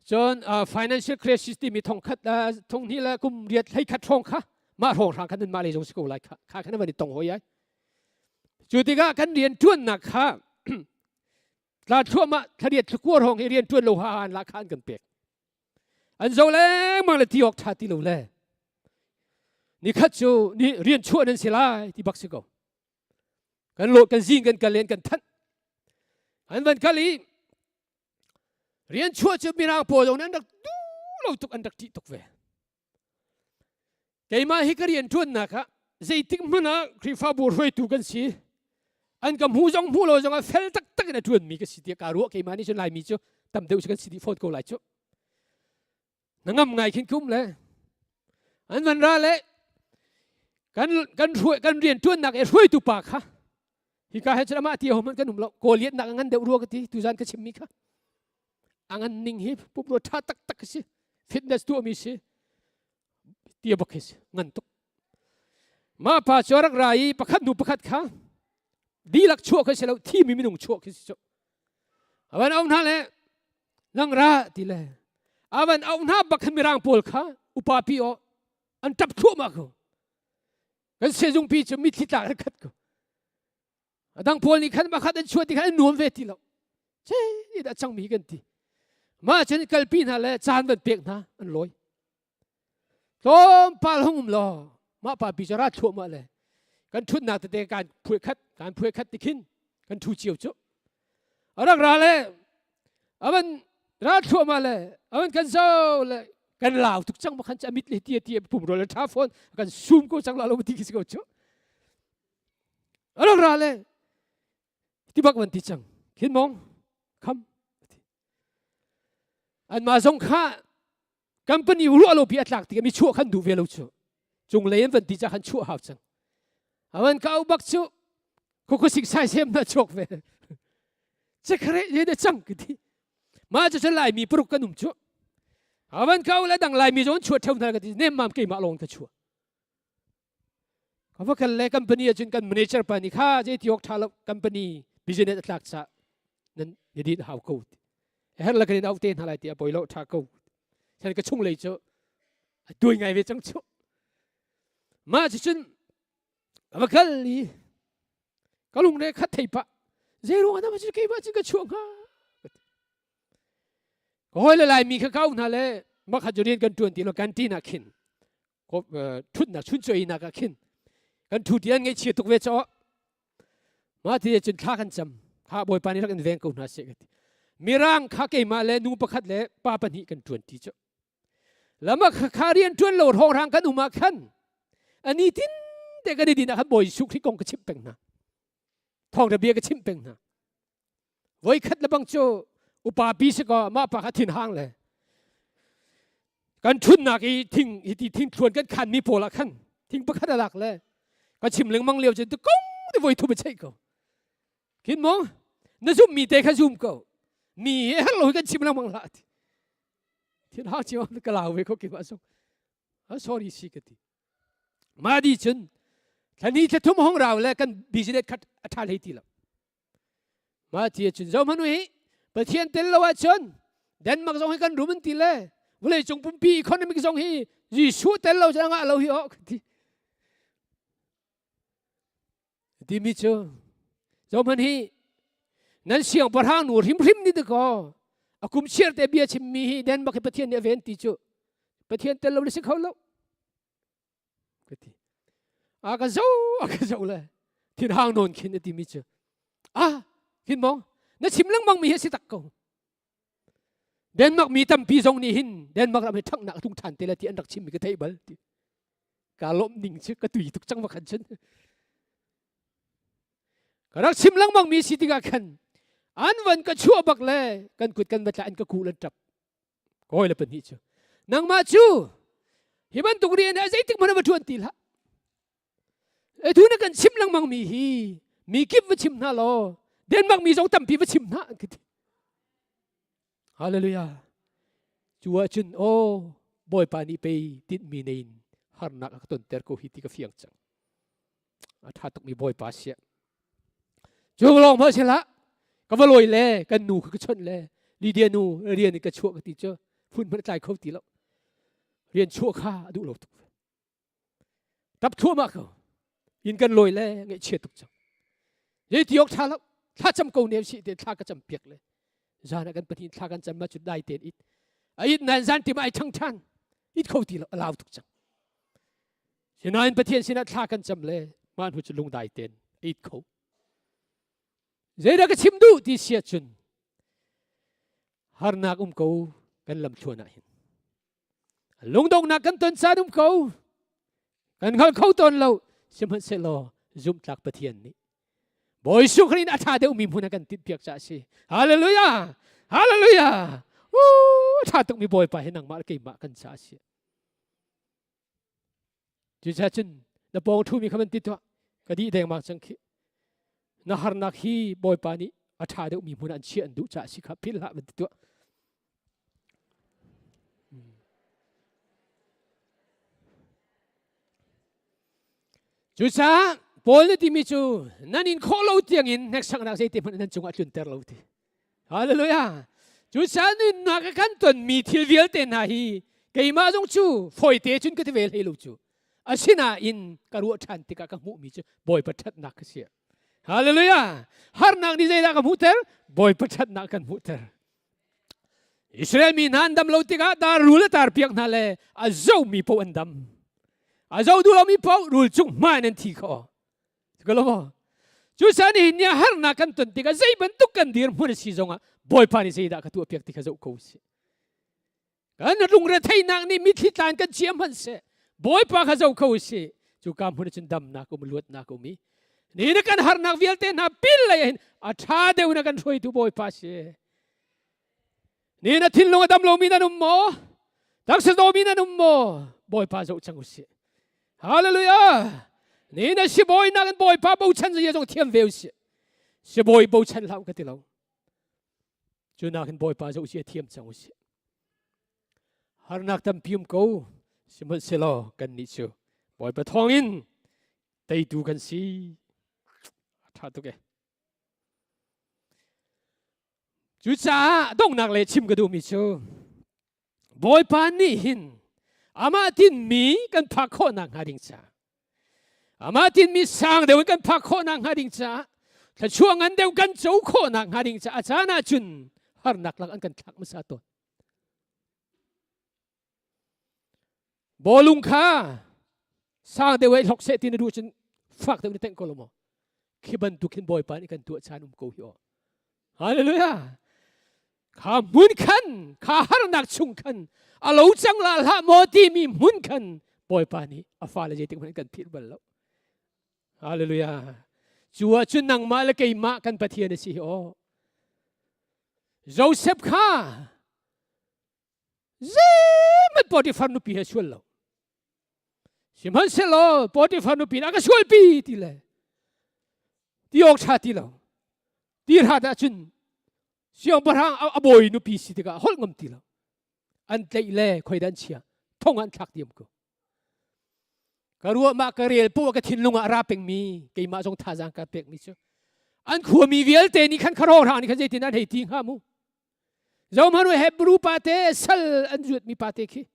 Cun financial crisis timi thong khat thong hnih le kum riat hlei khat hrawng kha mah hrawng hrang khan mah lei zong si ko lai kha kha khan van i tong hoi ai. Cu tikah kan rian ṭuannak kha tla thluahmah thlariat thlakua hrawng hi rian ṭuan lo ha an la kha an kan pek. An zo lengmang le ti awk ṭha ti lo le nikhat cu ni rian chuah nan si lai ti bak si ko. Kan lo kan zing kan kal len kan thanh. An van kal i Rian chuah cu Mirang pawl zong nih an rak duh lo tuk an rak ṭih tuk ve. Keimah hi ka rian ṭuannak ah zeitik hmanh ah Khrihfabu hruaitu kan si. An ka hmu zong hmu lo zong ah fel taktak in a ṭuanmi ka si tiah kaa ruah keimah nih cun Laimi cu tam deuh cu kan si dih fawn ko lai cu. Na ngam ngai khin kum le an van ra le kan kan hruai kan rian ṭuannak i hruaitu pa kha hika he cun amah ti ho hmanh kan um lo kawliatnak a ngan deuh rua ka ti tuzan ka chimmi kha a ngan ning hi pumrua ṭha taktak si fitness tuahmi si tia bak hi si ngan tuk mah pa cu rak ra i pakhat hnu pakhat kha dihlak chuah kha si lo thimi minung chuah khi si cu avan au hna le nang ra ti le avan au hna bak khan mirang pawl kha upa pi o an ṭap thluahmah ko kan sehzungpi cu mitthli tlak an khat ko a dang pawl nih khan makhat an chuah ti khan an nuam ve ti lo ce ni dah cangmi kan ti mah cun kalpi hna le caan van pek hna an lawi tlawmpal hung um law mah pa pi cu ra thluahmah le kan ṭhutnak tete kan phuai khat kan phuai khat ti khin kan ṭhu cio cu a rak ra le avan ra thluahmah le avan kan zo le kan lau tuk cang khan amit le tia tia pum rol tha phone kan sum ko cang la lo ti ki ko chu a rak ra le ti bak van ti cang khin mong kham an ma zong kha company ruah lo pi a tlak tik mi chuah khan duh ve lo chu cung lei an van ti ca khan chuah hau cang avan ka au bak chu khukhusik sai sem na chuak ve chekhre ye de chang ki ti ma chu lai mi paruk kan um chu avan ka au le dang lai mi zon chuah theu na ka ti nem mam keimah long ka chuah ka va kal le company ahcun kan manager pa nih kha zei ti awk tha lo company business a tlak cha nan ni din hau ko her la kan in au te hna lai ti a poi lo tha ko chan ka chung lei cu a tuai ngai ve cang chu ma cu cun va kal i ka lung ne khat thei pa zei ruang ah ma cu keimah cun ka chuah hnga ka hawi le lai mi kha kau hna le makhat cu rian kan tuan ti lo canteen ah khin ṭhutnak chuncawinak ah khin kan ṭhu ti an ngaihchia tuk ve caw mah ti cun thla kan cam kha bawipa nih rak in veng ko hna seh ka ti mirang kha keimah le nu pakhat le pa pahnih kan ṭuan ti cu. Lama kha rian ṭuan lo hrawnghrang kan um ah khan ani tin te kan i din ah khan Bawi Jesuh Khrih kong ka chimh peng hna. Thawngṭha bia ka chimh peng hna. Voikhat le bang cu upa pi si kaw mah pa kha thin hang le kan ṭhutnak i thing hi ti thing thluan kan khan mi pawl ah khan thing pakhat a lak le ka chim lengmang lio cun kong te voi thum a cheih ko. Khin maw na zum mi te kha zum ko. Mi hi har lo hi kan chim lengmang hlah ti. Thin hang chiang ka lau ve ko ki ma song. Sorry si ka ti. Ma di cun thlani thlathum hong rau le kan business khat a ṭha hlei ti lo. Ma ti cun zo hmanu hi Pathian tel lo ahcun Denmark zong hi kan rum an ti le vawlei cung pumpi economic zong hi Jesuh tel lo cun a ngah lo hi oh ka ti. Timi cu zohhmanh hi nan siangpahrang nu hrimhrim nih dakaw a kum chiar te bia chimmi hi Denmark hi Pathian nih a ven ti cu Pathian tel lo le si kho lo ka ti a ka zo a ka zo le thinhang nawn khin a timi cu ah hin mong na chim lengmang mi hi si tak ko Denmark mi tampi zong nih hin Denmark ram hi ṭhanghnak a tlung ṭhan te lai ti an rak chimmi ka theih bal ti. Ka lawmh ning cu ka tui tuk cang va khan cun. Ka rak chim lengmang mi si tikah khan an van ka chuah bak le kan kut kan va tla an ka kuh lan ṭap. Kawi le pahnih cu. Nangmah cu hi bantuk rian hi zeitik hmanh va ṭuan ti hlah. Atu na kan chim lengmang mi hi mi kip va chim hna law Denmark mi zong tampi va chim hna an ka ti. Hallelujah. Cu ahcun aw Bawipa nih pei tinhmi nei in harnak a ka tonter ko hi ti ka fiang cang. A ṭha tukmi Bawipa sia. Cu lawng hmanh si hlah. Ka va lawi le kan nu kha ka chawnh le Lydia nu rian in ka chuah ka ti cu phun hmanh a tlai kho ti lo. Rian chuah kha a duh lo tuk. Tap thluahmah ko. Inn kan lawi le ngaihchia tuk cang. Zei ti awk tha lo. Thla cam ko ne si te thla ka cam piak le. Zan ah kan pathin thla kan cam ma cu dai ten it. A it nan zan tim ai thang than. It kho ti lo a lau tuk cang. Sinain Pathian sinah thla kan cam le mah hnu cu lungdai ten it kho. Zeidah ka chim duh ti sia cun harnak um ko kan lam thluan ah hin. Lungdonghnak kan ton caan um ko. Kan hngal kho tawn lo. Sihmanhsehlaw zumhtlak Pathian nih Bawi Jesuh Khrih in a ṭha deuhmi hmun a kan tinhpiak caah a si. Hallelujah! Hallelujah! Uh, a ṭha tukmi Bawipa hi nangmah le keimah kan caah a si. Cucaah cun na pawng ṭhumi kha van ti tuah. Ka dih dengmang cang khi. Na harnak hi Bawipa nih a ṭha deuhmi hmun ah an chiah an duh caah a si kha philh hlah van ti tuah. Cucaah Paul nih timi cu nan in khawh lo tiangin hneksaknak zeiti hmanh nan cungah tlunter lo ti. Hallelujah. Cucaah nunnak a kan tonmi thil vialte hna hi keimah zong cu fawite cun ka ti ve hlei lo cu. Asinain ka ruah ṭhan tikah ka hmuhmi cu Bawipa ṭhatnak ka si. Hallelujah. Harnak nih zeidah ka hmuhter? Bawipa ṭhatnak kan hmuhter. Israel mi hna an dam lo tikah dar rul a tar piak hna le a zomi paoh an dam. A zo duh lomi paoh rul cung hma in an thi kho. Ko Cucaah nihin ni ah harnak kan ton tikah zei bantuk kan dirhmun a si zongah Bawipa nih zeidah ka tuah piak ti kha zoh ko usih. Kan lungretheihnak nih mitthli tlan kan chia hmanhseh Bawipa kha zoh kho usih. Cuka hmun ah cun damnak um luatnak um i nihin kan harnak vialte hna pil lei ah hin a ṭha deuh in a kan hruaitu Bawipa si. Nihin a thinlung a dam lomi nan um maw? Taksa dawmi nan um maw? Bawipa zoh cang usih. Hallelujah! Nihin a sibawi nak in Bawipa bochan zia zong thiam ve usih. Sibawi bochan hlah ka ti lo. Cu nak in Bawipa zoh zia thiam cang usih. Harnak tampi um ko. Sihmanhsehlaw kan nih cu Bawipa thawngin teitu kan si. A ṭha tuk e. Cucaah donghnak le chim ka duhmi cu Bawipa nih hin amah tinmi kan phak khawhnak hnga ding caah amah tinmi sang deuh in kan phak khawhnak hnga ding caah thluachuah ngan deuh kan co khawhnak hnga ding caah a caan ahcun harnak lak an kan thlak hmasa tawn. Bawlung kha sang deuh ai hlok seh ti na duh cun fak deuh na tengh ko lo maw? Khi bantuk hin Bawipa nih kan tuah caan um ko hi aw. Hallelujah! Kha hmun khan, kha harnak chung khan, a lo cang la hlah maw timi hmun khan Bawipa nih a fale zeitik hmanh kan philh bal lo. Hallelujah. Cu ahcun nangmah le keimah kan Pathian a si hi aw. Joseph kha zeihmanh Potifar nupi he sual lo. Sihmanhsehlaw Potifar nupi nih a ka sualpi ti le ti awk ṭha ti lo. Ti hrat ahcun siangpahrang a bawi nupi si tikah holh ngam ti lo. An tlaih le khoi dah an chia thong an thlak diam ko. Ka ruah mah ka rel poah ka thinlung ah a ra pengmi keimah zong thazaang ka pekmi cu an khuami vialte nih khan kharawhrang nih khan zeitin an hei ti hnga mu. Zohmanh u Hebrew pa te sal an zuatmi pa te khi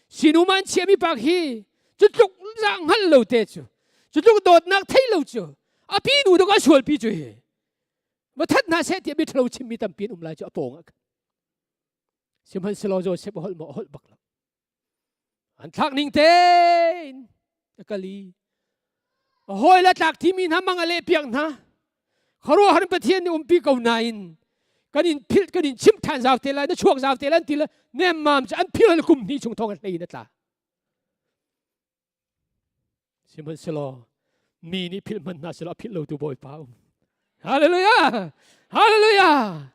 sinum an chiahmi pa khi cu tluk zah hngal lo te cu cu tluk dawtnak thei lo cu a pi nu dok a sual pi cu hi va that hna seh tiah mi ṭhalo chimmi tampi an um lai cu a pawng ah sihmanhsehlaw Joseph a holh maw a holh bak lo An thlak ning tein a kal i a hawi le tlak thimi hna mang a leh piak hna. Khuaruahhar Pathian nih umpi ko nain kan in philh kan in chimh ṭhan zau te lai na chuak zau te lai an ti le nemmam cu an philh kum hnih chung thong a hlei in a tla. Sihmanhsehlaw mi nih philh hmanh hna selaw a philh lotu Bawipa um. Hallelujah! Hallelujah!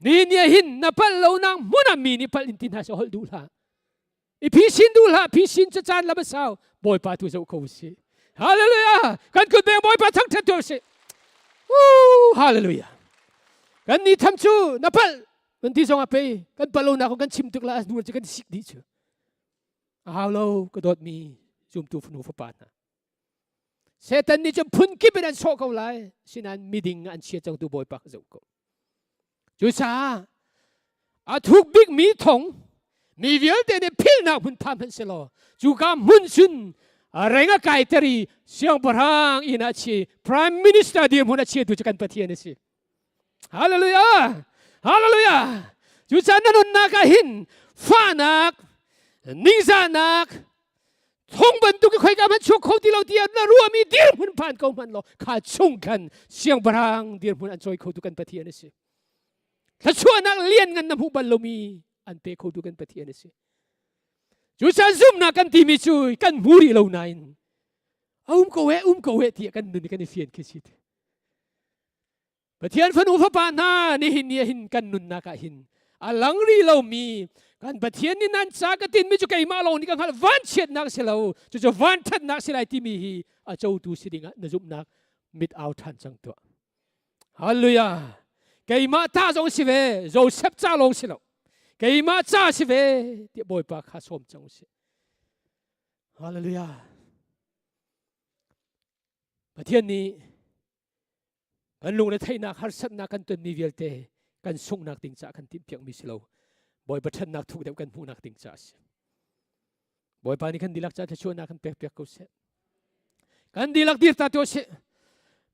Ni nih hin na palh lonak hmun ah mi nih palh in ti hna seh holh duh hlah. I phisin duh hlah, phisin cu caan lam a sau. Bawipa tu zoh ko usih. Hallelujah! Kan kut beng Bawipa thangṭhat tu usih. Woo! Hallelujah! Kan ni tham cu na palh kan ti zong ah pei kan palh lonak kan chim tuk la nu cu kan sik dih cu. A hau lo ka dawtmi zumtu fanu fapa hna. Satan nih cun phun kip in an sawh ko lai. Sinain miding an chia cangtu Bawipa ka zoh ko. Cucaah a thuk bikmi thong mi vialte nih philhnak hmun phan hmanh selaw cuka hmun cun reng a kaiter i siangpahrang inn ah chi prime minister dirhmun a chiatu cu kan Pathian a si. Hallelujah! Hallelujah! Cucaah na nunnak ah hin fahnak, ningzahnak, thong bantuk i khoika hmanh chuak kho ti lo tiah na ruahmi dirhmun phan ko hmanh law kha chung khan siangpahrang dirhmun an cawi khotu kan Pathian a si. Thluachuahnak lian ngan na hmuh bal lomi an pe khotu kan Pathian a si. Cucaah zumhnak kan timi cu kan hmu rih lo nain a um ko he um ko he tiah kan nun i kan i fian khi si. Pathian fanu fapa hna nihin ni hin kan nunnak ah hin a lang rih lomi kan Pathian nih nan ca ka tinmi cu keimah lawng nih ka hngalh vanchiatnak si lo cucu vanṭhatnak si lai timi hi a cotu si dingah na zumhnak mit au ṭhan cang tuah. Hallelujah! Keimah ta zong si ve, Joseph ca lawng si lo. Keimah ca si ve tiah Bawipa kha sawm cang usih. Hallelujah! Pathian nih kan lungretheihnak harsatnak kan tonmi vialte kan sunghnak ding caah kan timhpiakmi si lo. Bawipa ṭhatnak thuk deuh kan hmuhnak ding caah a si. Bawipa nih kan dihlak caah thluachuahnak kan pekpiak ko seh. Kan dihlak dir ta tuah sih.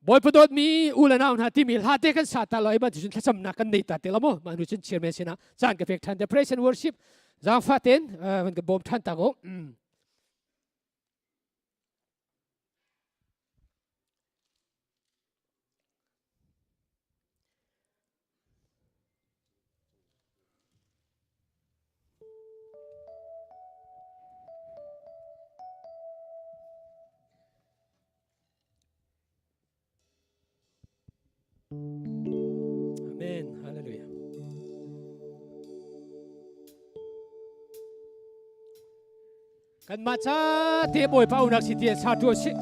Bawipa dawtmi u le nau hna timi hla te kan sa ta lo ai ban cun thlacamnak kan nei ta te lo mu. Mah nu cun chairman sinah caan ka pek ṭhan te praise and worship zaangfah tein van ka bawm ṭhan ta ko. Amen. Hallelujah. Kanmah ca te Bawipa unak si tiah sa tu a si.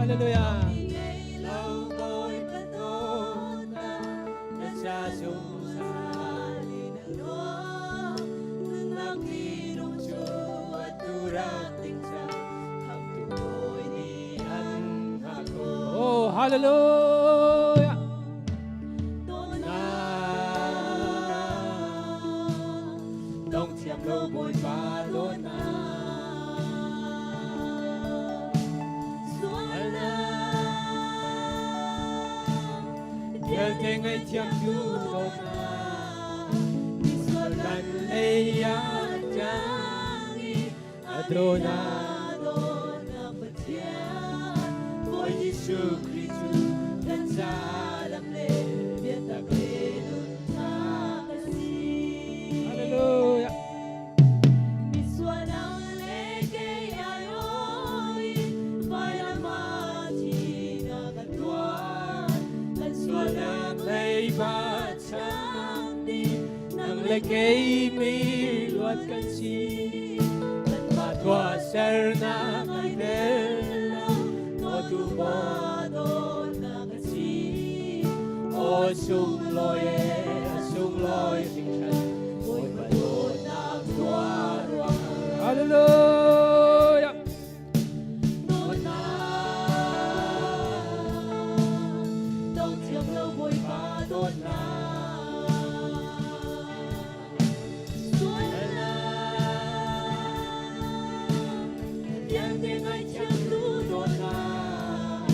Hallelujah. Oh, hallelujah. lo Bawipa dawtnak. Sualnak vialte ngaihthiam tu dawtnak, misual kan lei ah ṭang i Adonai dawtnak Pathian, Bawi Jesuh Khrih cu kan caah lam le biatak le nunnak a si. Hallelujah. Misual nang le kei aiawh in vailam ah thihnak kan tuar. Kan sualnak leiba chang ding nang le kei mi luat kan si. Kanmah Tuahsernak ai tel lo, dawtu maw dawtnak a si. Aw sunglawi e, a sunglawi hringhran, Bawipa dawtnak tuah ruangah. Hallelujah. Dawtnak, dong thiam lo Bawipa dawtnak. Sualnak vialte ngaihthiamtu dawtnak.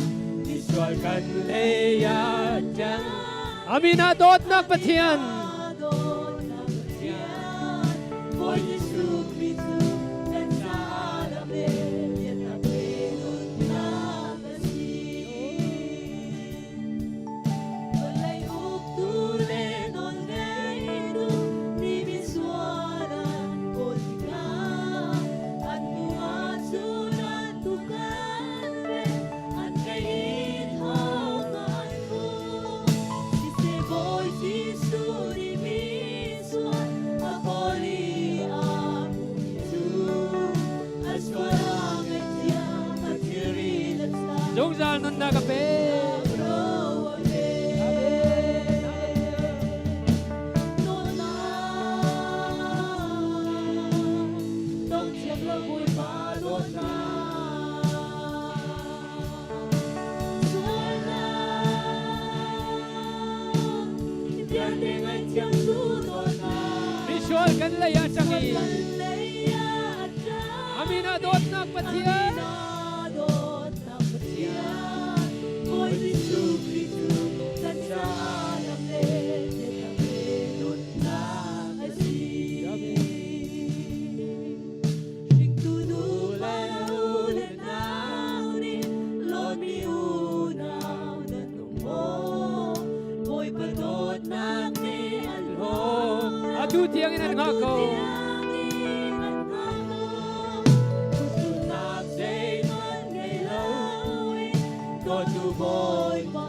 Misual kan lei ah ṭang. Amina dawtnak Pathian. Dawtnak Pathian, Bawi Jesuh Khrih cu kan caah lam le biatak le nunnak a si. Vawlei uktu le nawlngeitu nih misual an kawl tikah an hmuh ahcun an tukan le an tlaih i thong an khumh. Siseh Bawi Jesuh nih misual a kawl i a hmuhmi cu a sual a ngaihthiam a thilri letsa Zungzal nunnak a pe. ro a pe. Dawtnak, dong thiam lo Bawipa dawtnak. Sualnak vialte ngaihthiamtu dawtnak. Misual kan lei ah ṭang i Kan lei ah ṭang. Amina dawtnak Pathian. Amina dawtnak Pathian, Bawi Jesuh Khrih cu kan caah lam le biatak le nunnak a si. Hringtu nu le u le nau nih lawmmi unau nan um maw? Bawipa dawtnak nih an hlawt. Atu tiang in an hngah ko. Atu tiang in an hngah ko. Tutunak zeihmanh ngei loin dawtu Bawipa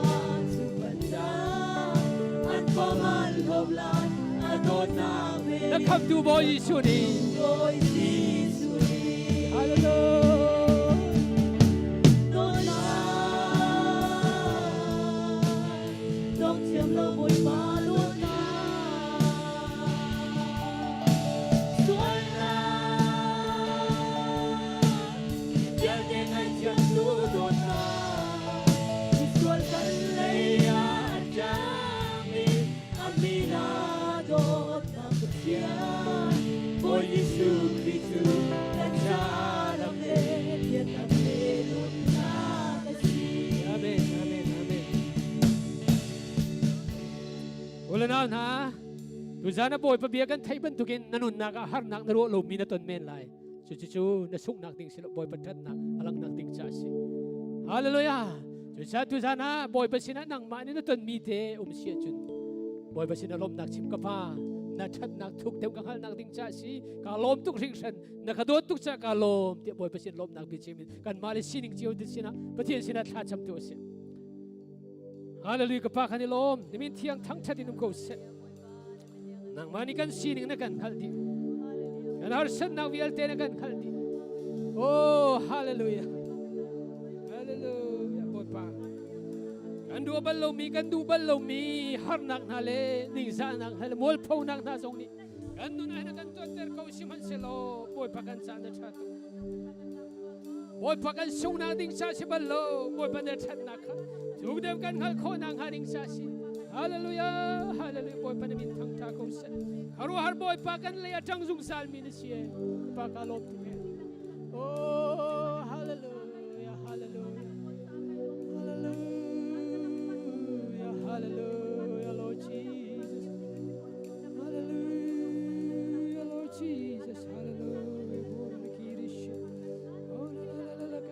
cu kan cang. An pom an hlawp lai, a dawtnak vel Na khamtu Bawi Jesuh nih. Bawi Jesuh nih. Hallelujah. Dawtnak, dong thiam lo Bawipa dawtnak. Sualnak vialte ngaihthiamtu dawtnak. Misual kan lei ah a ṭang i a min ah dawtnak Pathian. Bawi Jesuh Khrih cu kan caah lam le biatak le nunnak a si. Amen, amen, amen. Ulanau hna, tuzan a Bawipa bia kan theih bantukin na nunnak ah harnak na ruah lomi na ton men lai. Cucu na sunghnak ding si lo, Bawipa ṭhatnak a langhnak ding ca a si. Hallelujah. Cucaah tuzan ah Bawipa sinah nangmah nih na tonmi te um si ahcun Bawipa sinah lawmhnak chim ka pa, na ṭhatnak thuk deuh ka hngalhnak ding ca a si. Ka lawm tuk hringhran, na ka dawt tuk caah ka lawm tiah Bawipa sin lawmhnak bia chim in kanmah le sining cio te sinah Pathian sinah thla cham tu a si. Hallelujah ka pa khan i lawm nimin thiang thangṭhat in um ko seh. Nangmah nih kan sining na kan hngalh dih. Kan harsatnak vialte na kan hngalh dih. Oh hallelujah. Hallelujah Bawipa. Kan duh bal lomi kan duh bal lomi harnak hna le ningzahnak hna le mualphonak hna zong nih kan nun ah na kan tuanter ko sihmanhsehlaw Bawipa kan ca na ṭha tuk. Bawipa kan sungnak ding ca si bal lo Bawipa na ṭhatnak kha thuk deuh kan hngalh khawh nak hnga ding ca si. Hallelujah, hallelujah Bawipa na min thangṭhat. tha ko seh. Khuaruahhar Bawipa kan lei a ṭang zungzal mi na si e. Pa ka lawm tuk e. Oh, hallelujah, hallelujah. Hallelujah, hallelujah, Lord Jesus. Hallelujah, Lord Jesus. Hallelujah. Oh, la la la la la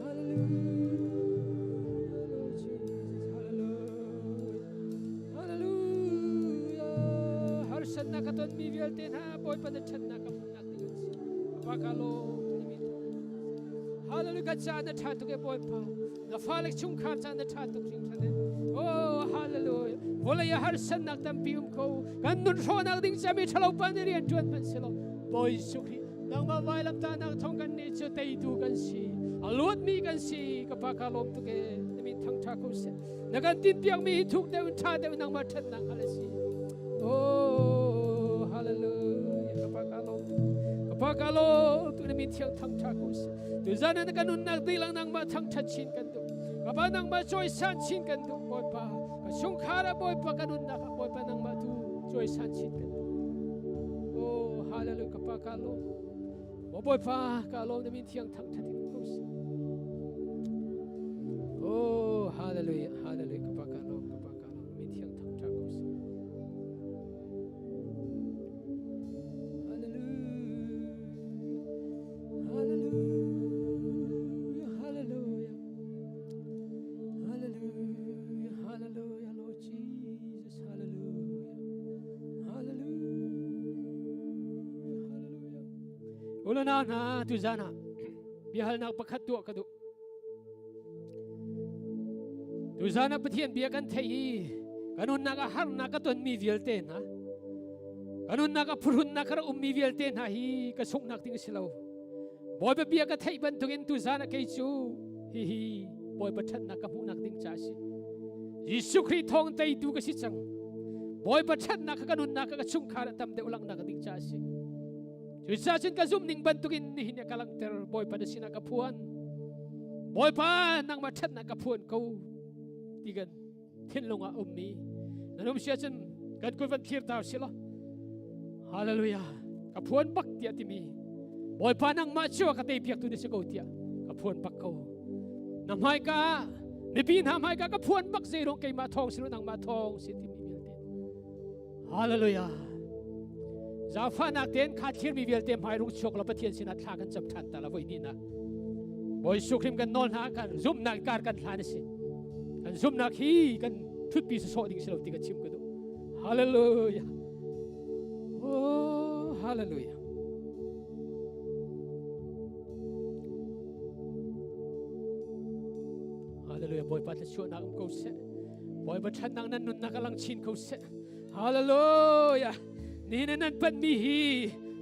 Hallelujah, Lord Jesus. Hallelujah. Hallelujah. Harsatnak ka tonmi vialte hna Bawipa na ṭhatnak ka hmuhnak ding an si. Pa ka lawm Hallelujah ka ca na ṭha tuk e Bawipa. Na fale chungkhar ca na ṭha tuk hringhran e. Oh hallelujah. Vawlei ah harsatnak tampi um ko. Kan nun hrawhnak ding ca mi ṭhalo pa nih rian ṭuan hmanh selaw Bawi Jesuh Khrih nangmah vailamtahnak thawng kan nih cu teitu kan si. A luatmi kan si. Ka pa ka lawm tuk e. Na min thangṭha ko seh. Na kan tinpiakmi hi thuk deuh in ṭha deuh in nangmah ṭhatnak hngal a si. Oh, hallelujah. Ka pa ka lawm tuk. Ka pa ka lawm tuk na min thiang thangṭha ko seh. Tuzan na kan nunnak dihlak nangmah thangṭhat chin kan duh. Ka pa nangmah cawisan chin kan duh Bawipa. Ka chungkhar ah Bawipa ka nunnak ah Bawipa nangmah tu cawisan chin kan duh. Oh, hallelujah. Ka pa ka lawm. Maw Bawipa ka lawm na min thiang thangṭhat in ko seh. Oh, hallelujah, hallelujah. Ka pa ka lawm, ka pa ka lawm. Min thiang thangṭhat ko seh. Hallelujah. Hallelujah, hallelujah. Hallelujah, hallelujah, Lord Jesus, hallelujah. Hallelujah, hallelujah. Ulana hna tuzan ah biahalnak pakhat tuah ka duh. Tuzan ah Pathian bia kan theih i kan nunnak ah harnak ka tonmi vialte hna ka nunnak ah phuhrunnak ka rak ummi vialte hna hi ka sunghnak ding a si lo. Bawipa bia ka theih bantukin tuzan ah kei cu hihi Bawipa ṭhatnak ka hmuhnak ding ca a si. Jesuh Khrih thawng teitu ka si cang. Bawipa ṭhatnak kha ka nunnak ka chungkhar ah tam deuh langhnak ding ca a si. Cucaah cun ka zumh ning bantukin nihin ah ka langhter Bawipa na sinah ka phuan. Bawipa nangmah ṭhatnak ka phuan ko ti kan thinlung ah ummi nan um si ahcun kan kut van thlir ta si law Hallelujah ka phuan bak tiah timi Bawipa nangmah cu ka teipiaktu na si ko tiah ka phuan bak ko na hmaika ah mipi hna hmaika ka phuan bak zeiruang keimah thawng si lo nangmah thawng si timi vialte Hallelujah Zaangfahnak tein kha thirmi vialte hmai rung chuak law Pathian sinah thla kan cam ṭhan ta la voi hnihnak Bawi Jesuh Khrih kan nawl hna kan zumhnak kar kan hlan a si kan zumhnak hi kan thutpi sawsawh ding si lo ti ka chim ka duh Hallelujah Oh hallelujah Hallelujah Bawipa thluachuahnak um ko seh Bawipa ṭhatnak nan nunnak a lang chin ko seh Hallelujah Ni na nan panhmi hi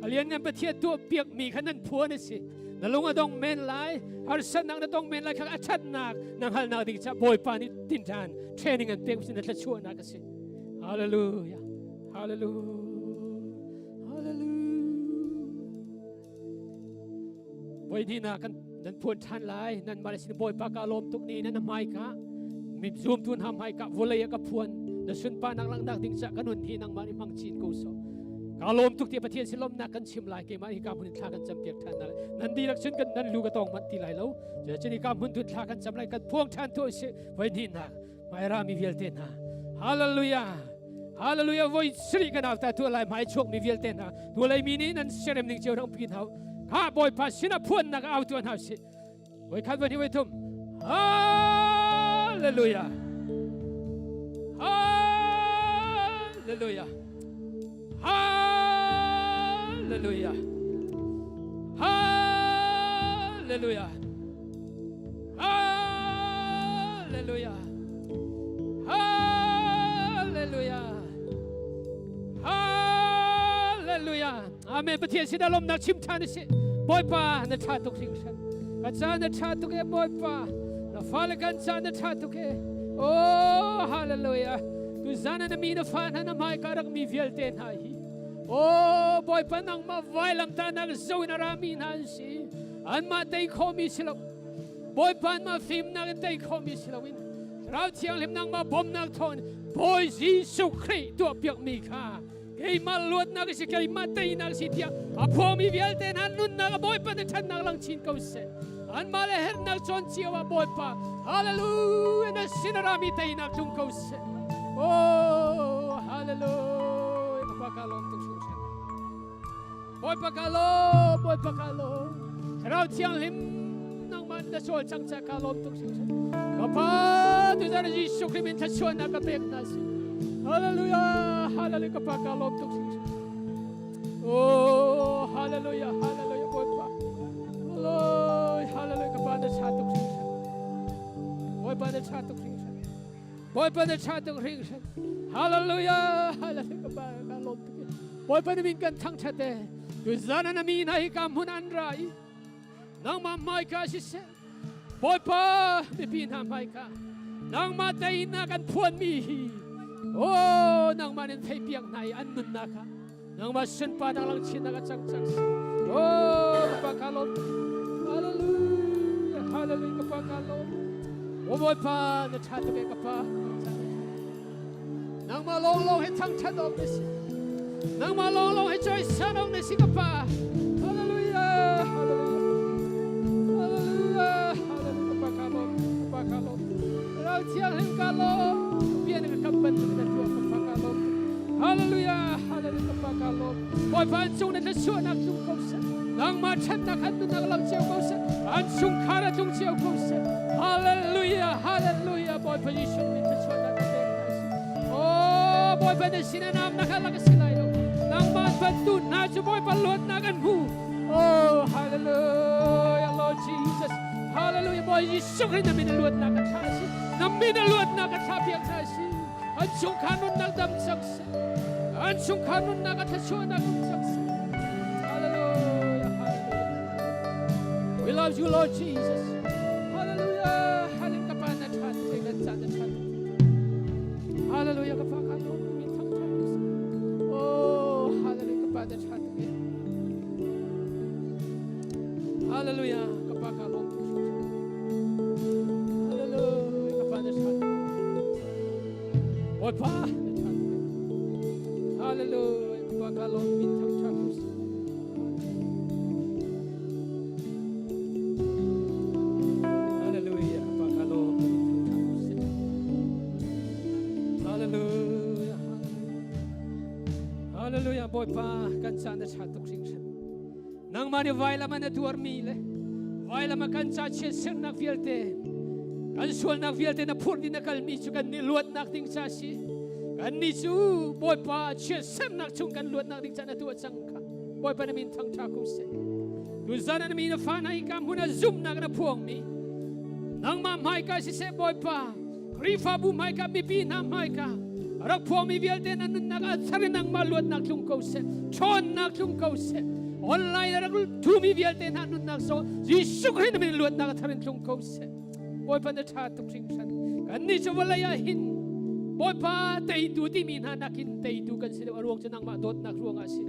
a lianngan Pathian tuahpiakmi kha nan phuan a si na lung a dong men lai harsatnak na tong men lai kha a ṭhatnak na hngalhnak ding caah Bawipa nih tinṭan training an pek na thluachuahnak a si Hallelujah Hallelujah Hallelujah Voi hnih kan nan phuan ṭhan lai nan mah le sin Bawipa ka lawm tuk ni nan hmai ka mi zumtu hna hmai ka vawlei ah ka phuan na sunparnak langhnak ding ca ka nun hi nangmah nih hmang chin ko so ka lawm tuk ti Pathian sin lawmnak kan chim lai keimah hi ka hmun in thla kan cam piak ṭhan lai nan dihlak cun kan nan lu ka tong manh ti lai lo cun hi ka hmun tun thla kan cam lai kan phuang ṭhan tu si voi hnih nak Hmaira mi vialte hna Hallelujah Hallelujah voi sri kan auta tu lai hmai chuak mi vialte hna tu lei mi nih nan serem ning cio rang pi hna ha bawipa sinah phuannak au tu hna si voi khat voi hnih voi thum Hallelujah Hallelujah Hallelujah Hallelujah Hallelujah. Hallelujah. Hallelujah. Amen. Pathian sin lawmnak chim ṭhan si. Bawipa na ṭha tuk hringhran. Ka ca na ṭha tuk e Bawipa. Na fale kan ca na ṭha tuk e. Oh hallelujah. Tu zan na mi na fa hna na hmai ka rak mi vialte hna hi. Oh Bawipa nangmah vailam ta nak zo in a rami hna an si. Anmah tei khomi si lo. Bawipa anmah fimnak in tei khomi si loin. Thlarau Thianghlim nangmah bawmnak thawngin Bawi Jesuh Khrih tuahpiakmi kha keimah luatnak si keimah teinak si tiah a phuangmi vialte hna nunnak a Bawipa na ṭhatnak lang chin ko seh. Anmah le herhnak cawn cio ah Bawipa hallelujah na sin a rami teinak tlung ko seh. Oh hallelujah Bawipa ka lawm tuk hringhran. Bawipa ka lawm Bawipa ka lawm Thlarau Thianghlim nangmah na sual cang ca ka lawm tuk hringhran. Ka Pa tuzan Jesuh Khrih min thluachuahnak ka pek hna si. Hallelujah hallelujah ka Pa ka lawm tuk hringhran. Oh hallelujah hallelujah Bawipa. Lord hallelujah ka Pa na tha tuk hringhran. Bawipa na tha tuk hringhran. Bawipa na tha tuk hringhran. Hallelujah hallelujah ka Pa ka lawm tuk. Bawipa na min kan thangthat e. Tuzan na mi hna hi ka hmun an ra i nangmah hmaika siseh Bawipa mipi hna hmaika nangmah teinak kan phuanmi hi oh nangmah nin theipiak hna i an nunnak kha nangmah sunparnak lang chinnak a cang cang si oh ka pa ka lawm hallelujah hallelujah ka pa ka lawm o Bawipa na ṭha tuk e ka pa Nangmah lawnglawng hi thangṭhat awk na si. Nangmah lawnglawng hi cawisan awk na si ka Pa. Hallelujah. Hallelujah. Hallelujah. Hallelujah. Ka Pa ka lawm. Ka Pa ka lawm. Rau thianghlim ka lawm. Bia na ka kam bantuk na tuah ka Pa ka lawm. Hallelujah. Hallelujah. Ka Pa ka lawm. Bawipa an cung na thluachuahnak tlung ko seh. Nangmah ṭhatnak an nunnak lam cio ko seh. An chungkhar a tlung cio ko seh. Hallelujah. Hallelujah. Bawipa Jesuh min thluachuahnak ka pek hna si. Oh, Bawipa na sin a nam na kha lak a si lai lo. Nangmah bantu hna cu Bawipa luatnak an hmu. Oh, hallelujah, Lord Jesus. Hallelujah, Bawi Jesuh Khrih na min a luatnak ka thlah si. Na min a luatnak ka thlah piak hna si. An chungkhar nunnak dam cang seh. An chungkhar nunnak a thluachuahnak um cang seh. Hallelujah, hallelujah. We love you, Lord Jesus. Hallelujah. Hallelujah. Ka pa na tha te na cha na tha. Hallelujah. Ka pa ka lo mi thang tha. Oh, hallelujah. Ka pa na tha te. Hallelujah. Ka pa ka lo. Hallelujah. Ka pa na tha. Bawipa na ṭha tuk Hallelujah. Ka pa ka lawm min thang ṭha ko seh. Hallelujah. Ka pa ka lawm min thang ṭha ko seh. Hallelujah. Hallelujah. Bawipa kan caan na ṭha tuk hringhran. Nangmah nih vailam ah na tuarmi le vailam ah kan ca chiatsernak vialte kan sualnak vialte na phurh ding na kalmi cu kan nih luatnak ding ca si. Kannih cu Bawipa chiatsernak chung kan luatnak ding ca na tuah cang kha. Bawipa na min thangṭha ko seh. Tuzan na mi na fa hna hi ka hmun ah zumhnak na phuangmi nangmah hmaika siseh Bawipa Khrihfabu hmaika mipi hna hmaika rak phuangmi vialte na nunnak ah thar in nangmah luatnak tlung ko seh ṭhawnnak tlung ko seh online a rak thumi vialte hna nunnak so Jesuh Khrih na min luatnak a thar in tlung ko seh Bawipa na ṭha tuk hringhran kannih cu vawlei ah hin Bawipa teitu timi hna nakin teitu kan si deuh a ruang cu nangmah dawtnak ruangah a si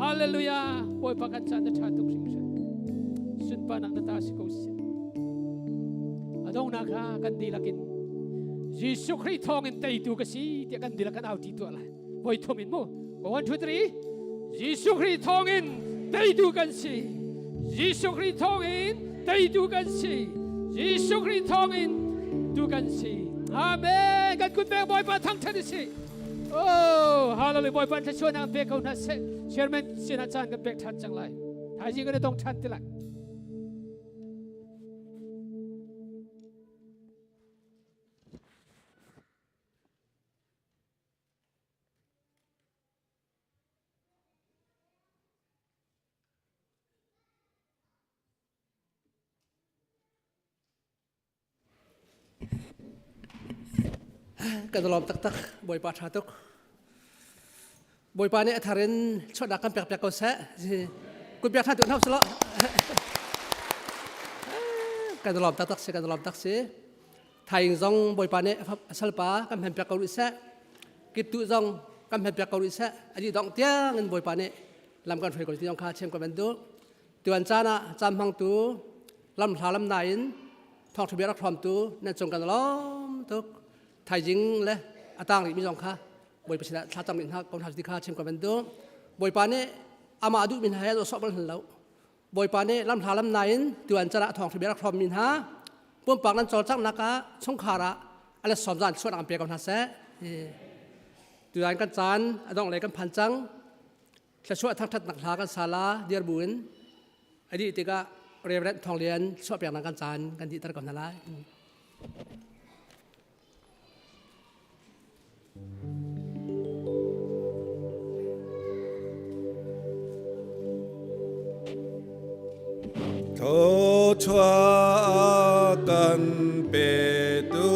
Hallelujah Bawipa kan caan na ṭha tuk hringhran sunparnak na ta si ko seh a donghnak kha kan dihlak in Jesuh Khrih thawngin teitu ka si tiah kan dihlak kan auṭi tuah lai voi thum in mu 1 2 3 Jesuh Khrih thawngin teitu kan si Jesuh Khrih thawngin teitu kan si Jesuh Khrih thawngin tu kan si Amen kan kut pek Bawipa thangṭhat si Oh hallelujah Bawipa thluachuahnak pe ko hna seh chairman sinah caan kan pek ṭhan cang lai thaizing kan i tong ṭhan ti lai Kan lawm taktak Bawipa ṭha tuk. Bawipa nih a thar in chuahnak kan pek piak ko seh. Kut piak ṭhan tu hna usih Kan lawm taktak si, kan lawm tak si. Thaing zong Bawipa nih a salpa kan hman piak ko rih seh. Kiptuh zong kan hman piak ko rih seh. A dih dongh tiang in Bawipa nih lam kan hruai ko ti zong kha chem ko ban duh. Tuan caan ah caan hmangtu lamhla lamnai in thawngṭha bia rak hrawmtu nan cung kan lawm tuk. Thaizing le atang rih mi zong kha Bawipa sinah thlacam rih hna ko hna ti kha chim ka van duh. Bawipa nih amah a duh mi hna he sawh bal hna lo. Bawipa nih lam hla lam nain tuan can ah thawng bia rak hrawm mi hna pumpak nan cawlcanghnak ah chungkhar ah ale sawm zan chuah an pe ko hna seh. Tuan kan caan a dongh lei kan phan cang. Thluachuah thangṭhatnak hla kan sala dir buin a dih tikah Reverend Thawng Lian chuahpiaknak kan caan kan dihter ko hna lai. Thluachuah kan petu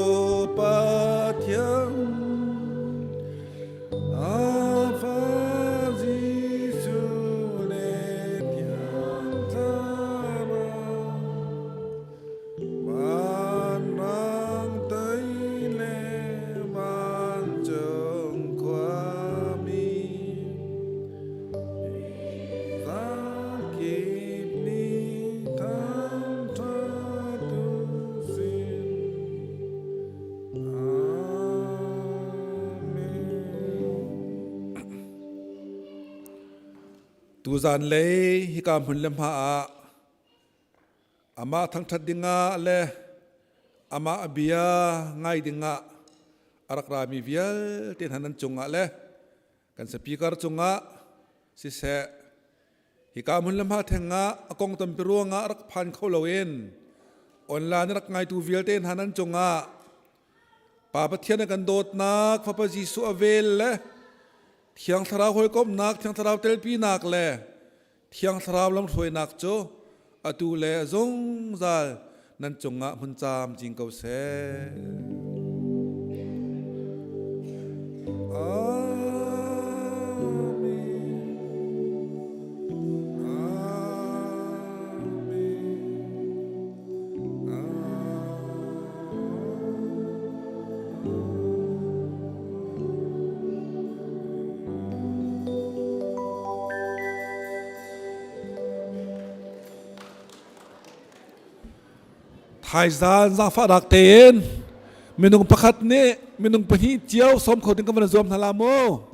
Pathian Tuzan lei hika hmun le hma ah amah thangṭhat dingah le amah a bia ngai dingah a rak rami vialte hna nan cungah le kan speaker cungah siseh hika hmun le hma theng ah a kong tampi ruangah rak phan kho loin online rak ngaitu vialte hna nan cungah Pa Pathian a kan dawtnak Fapa Jesuh a vel le Thiang Thlarau hawikomhnak Thiang Thlarau telpinak le Thiang Thlarau lamhruainak cu atu le zungzal nan cungah hmun camcin ko seh. Amen. Amen. Thaizan zaangfahnak tein minung pakhat nih minung pahnih cio sawm kho ding kan van zuam hna la mu.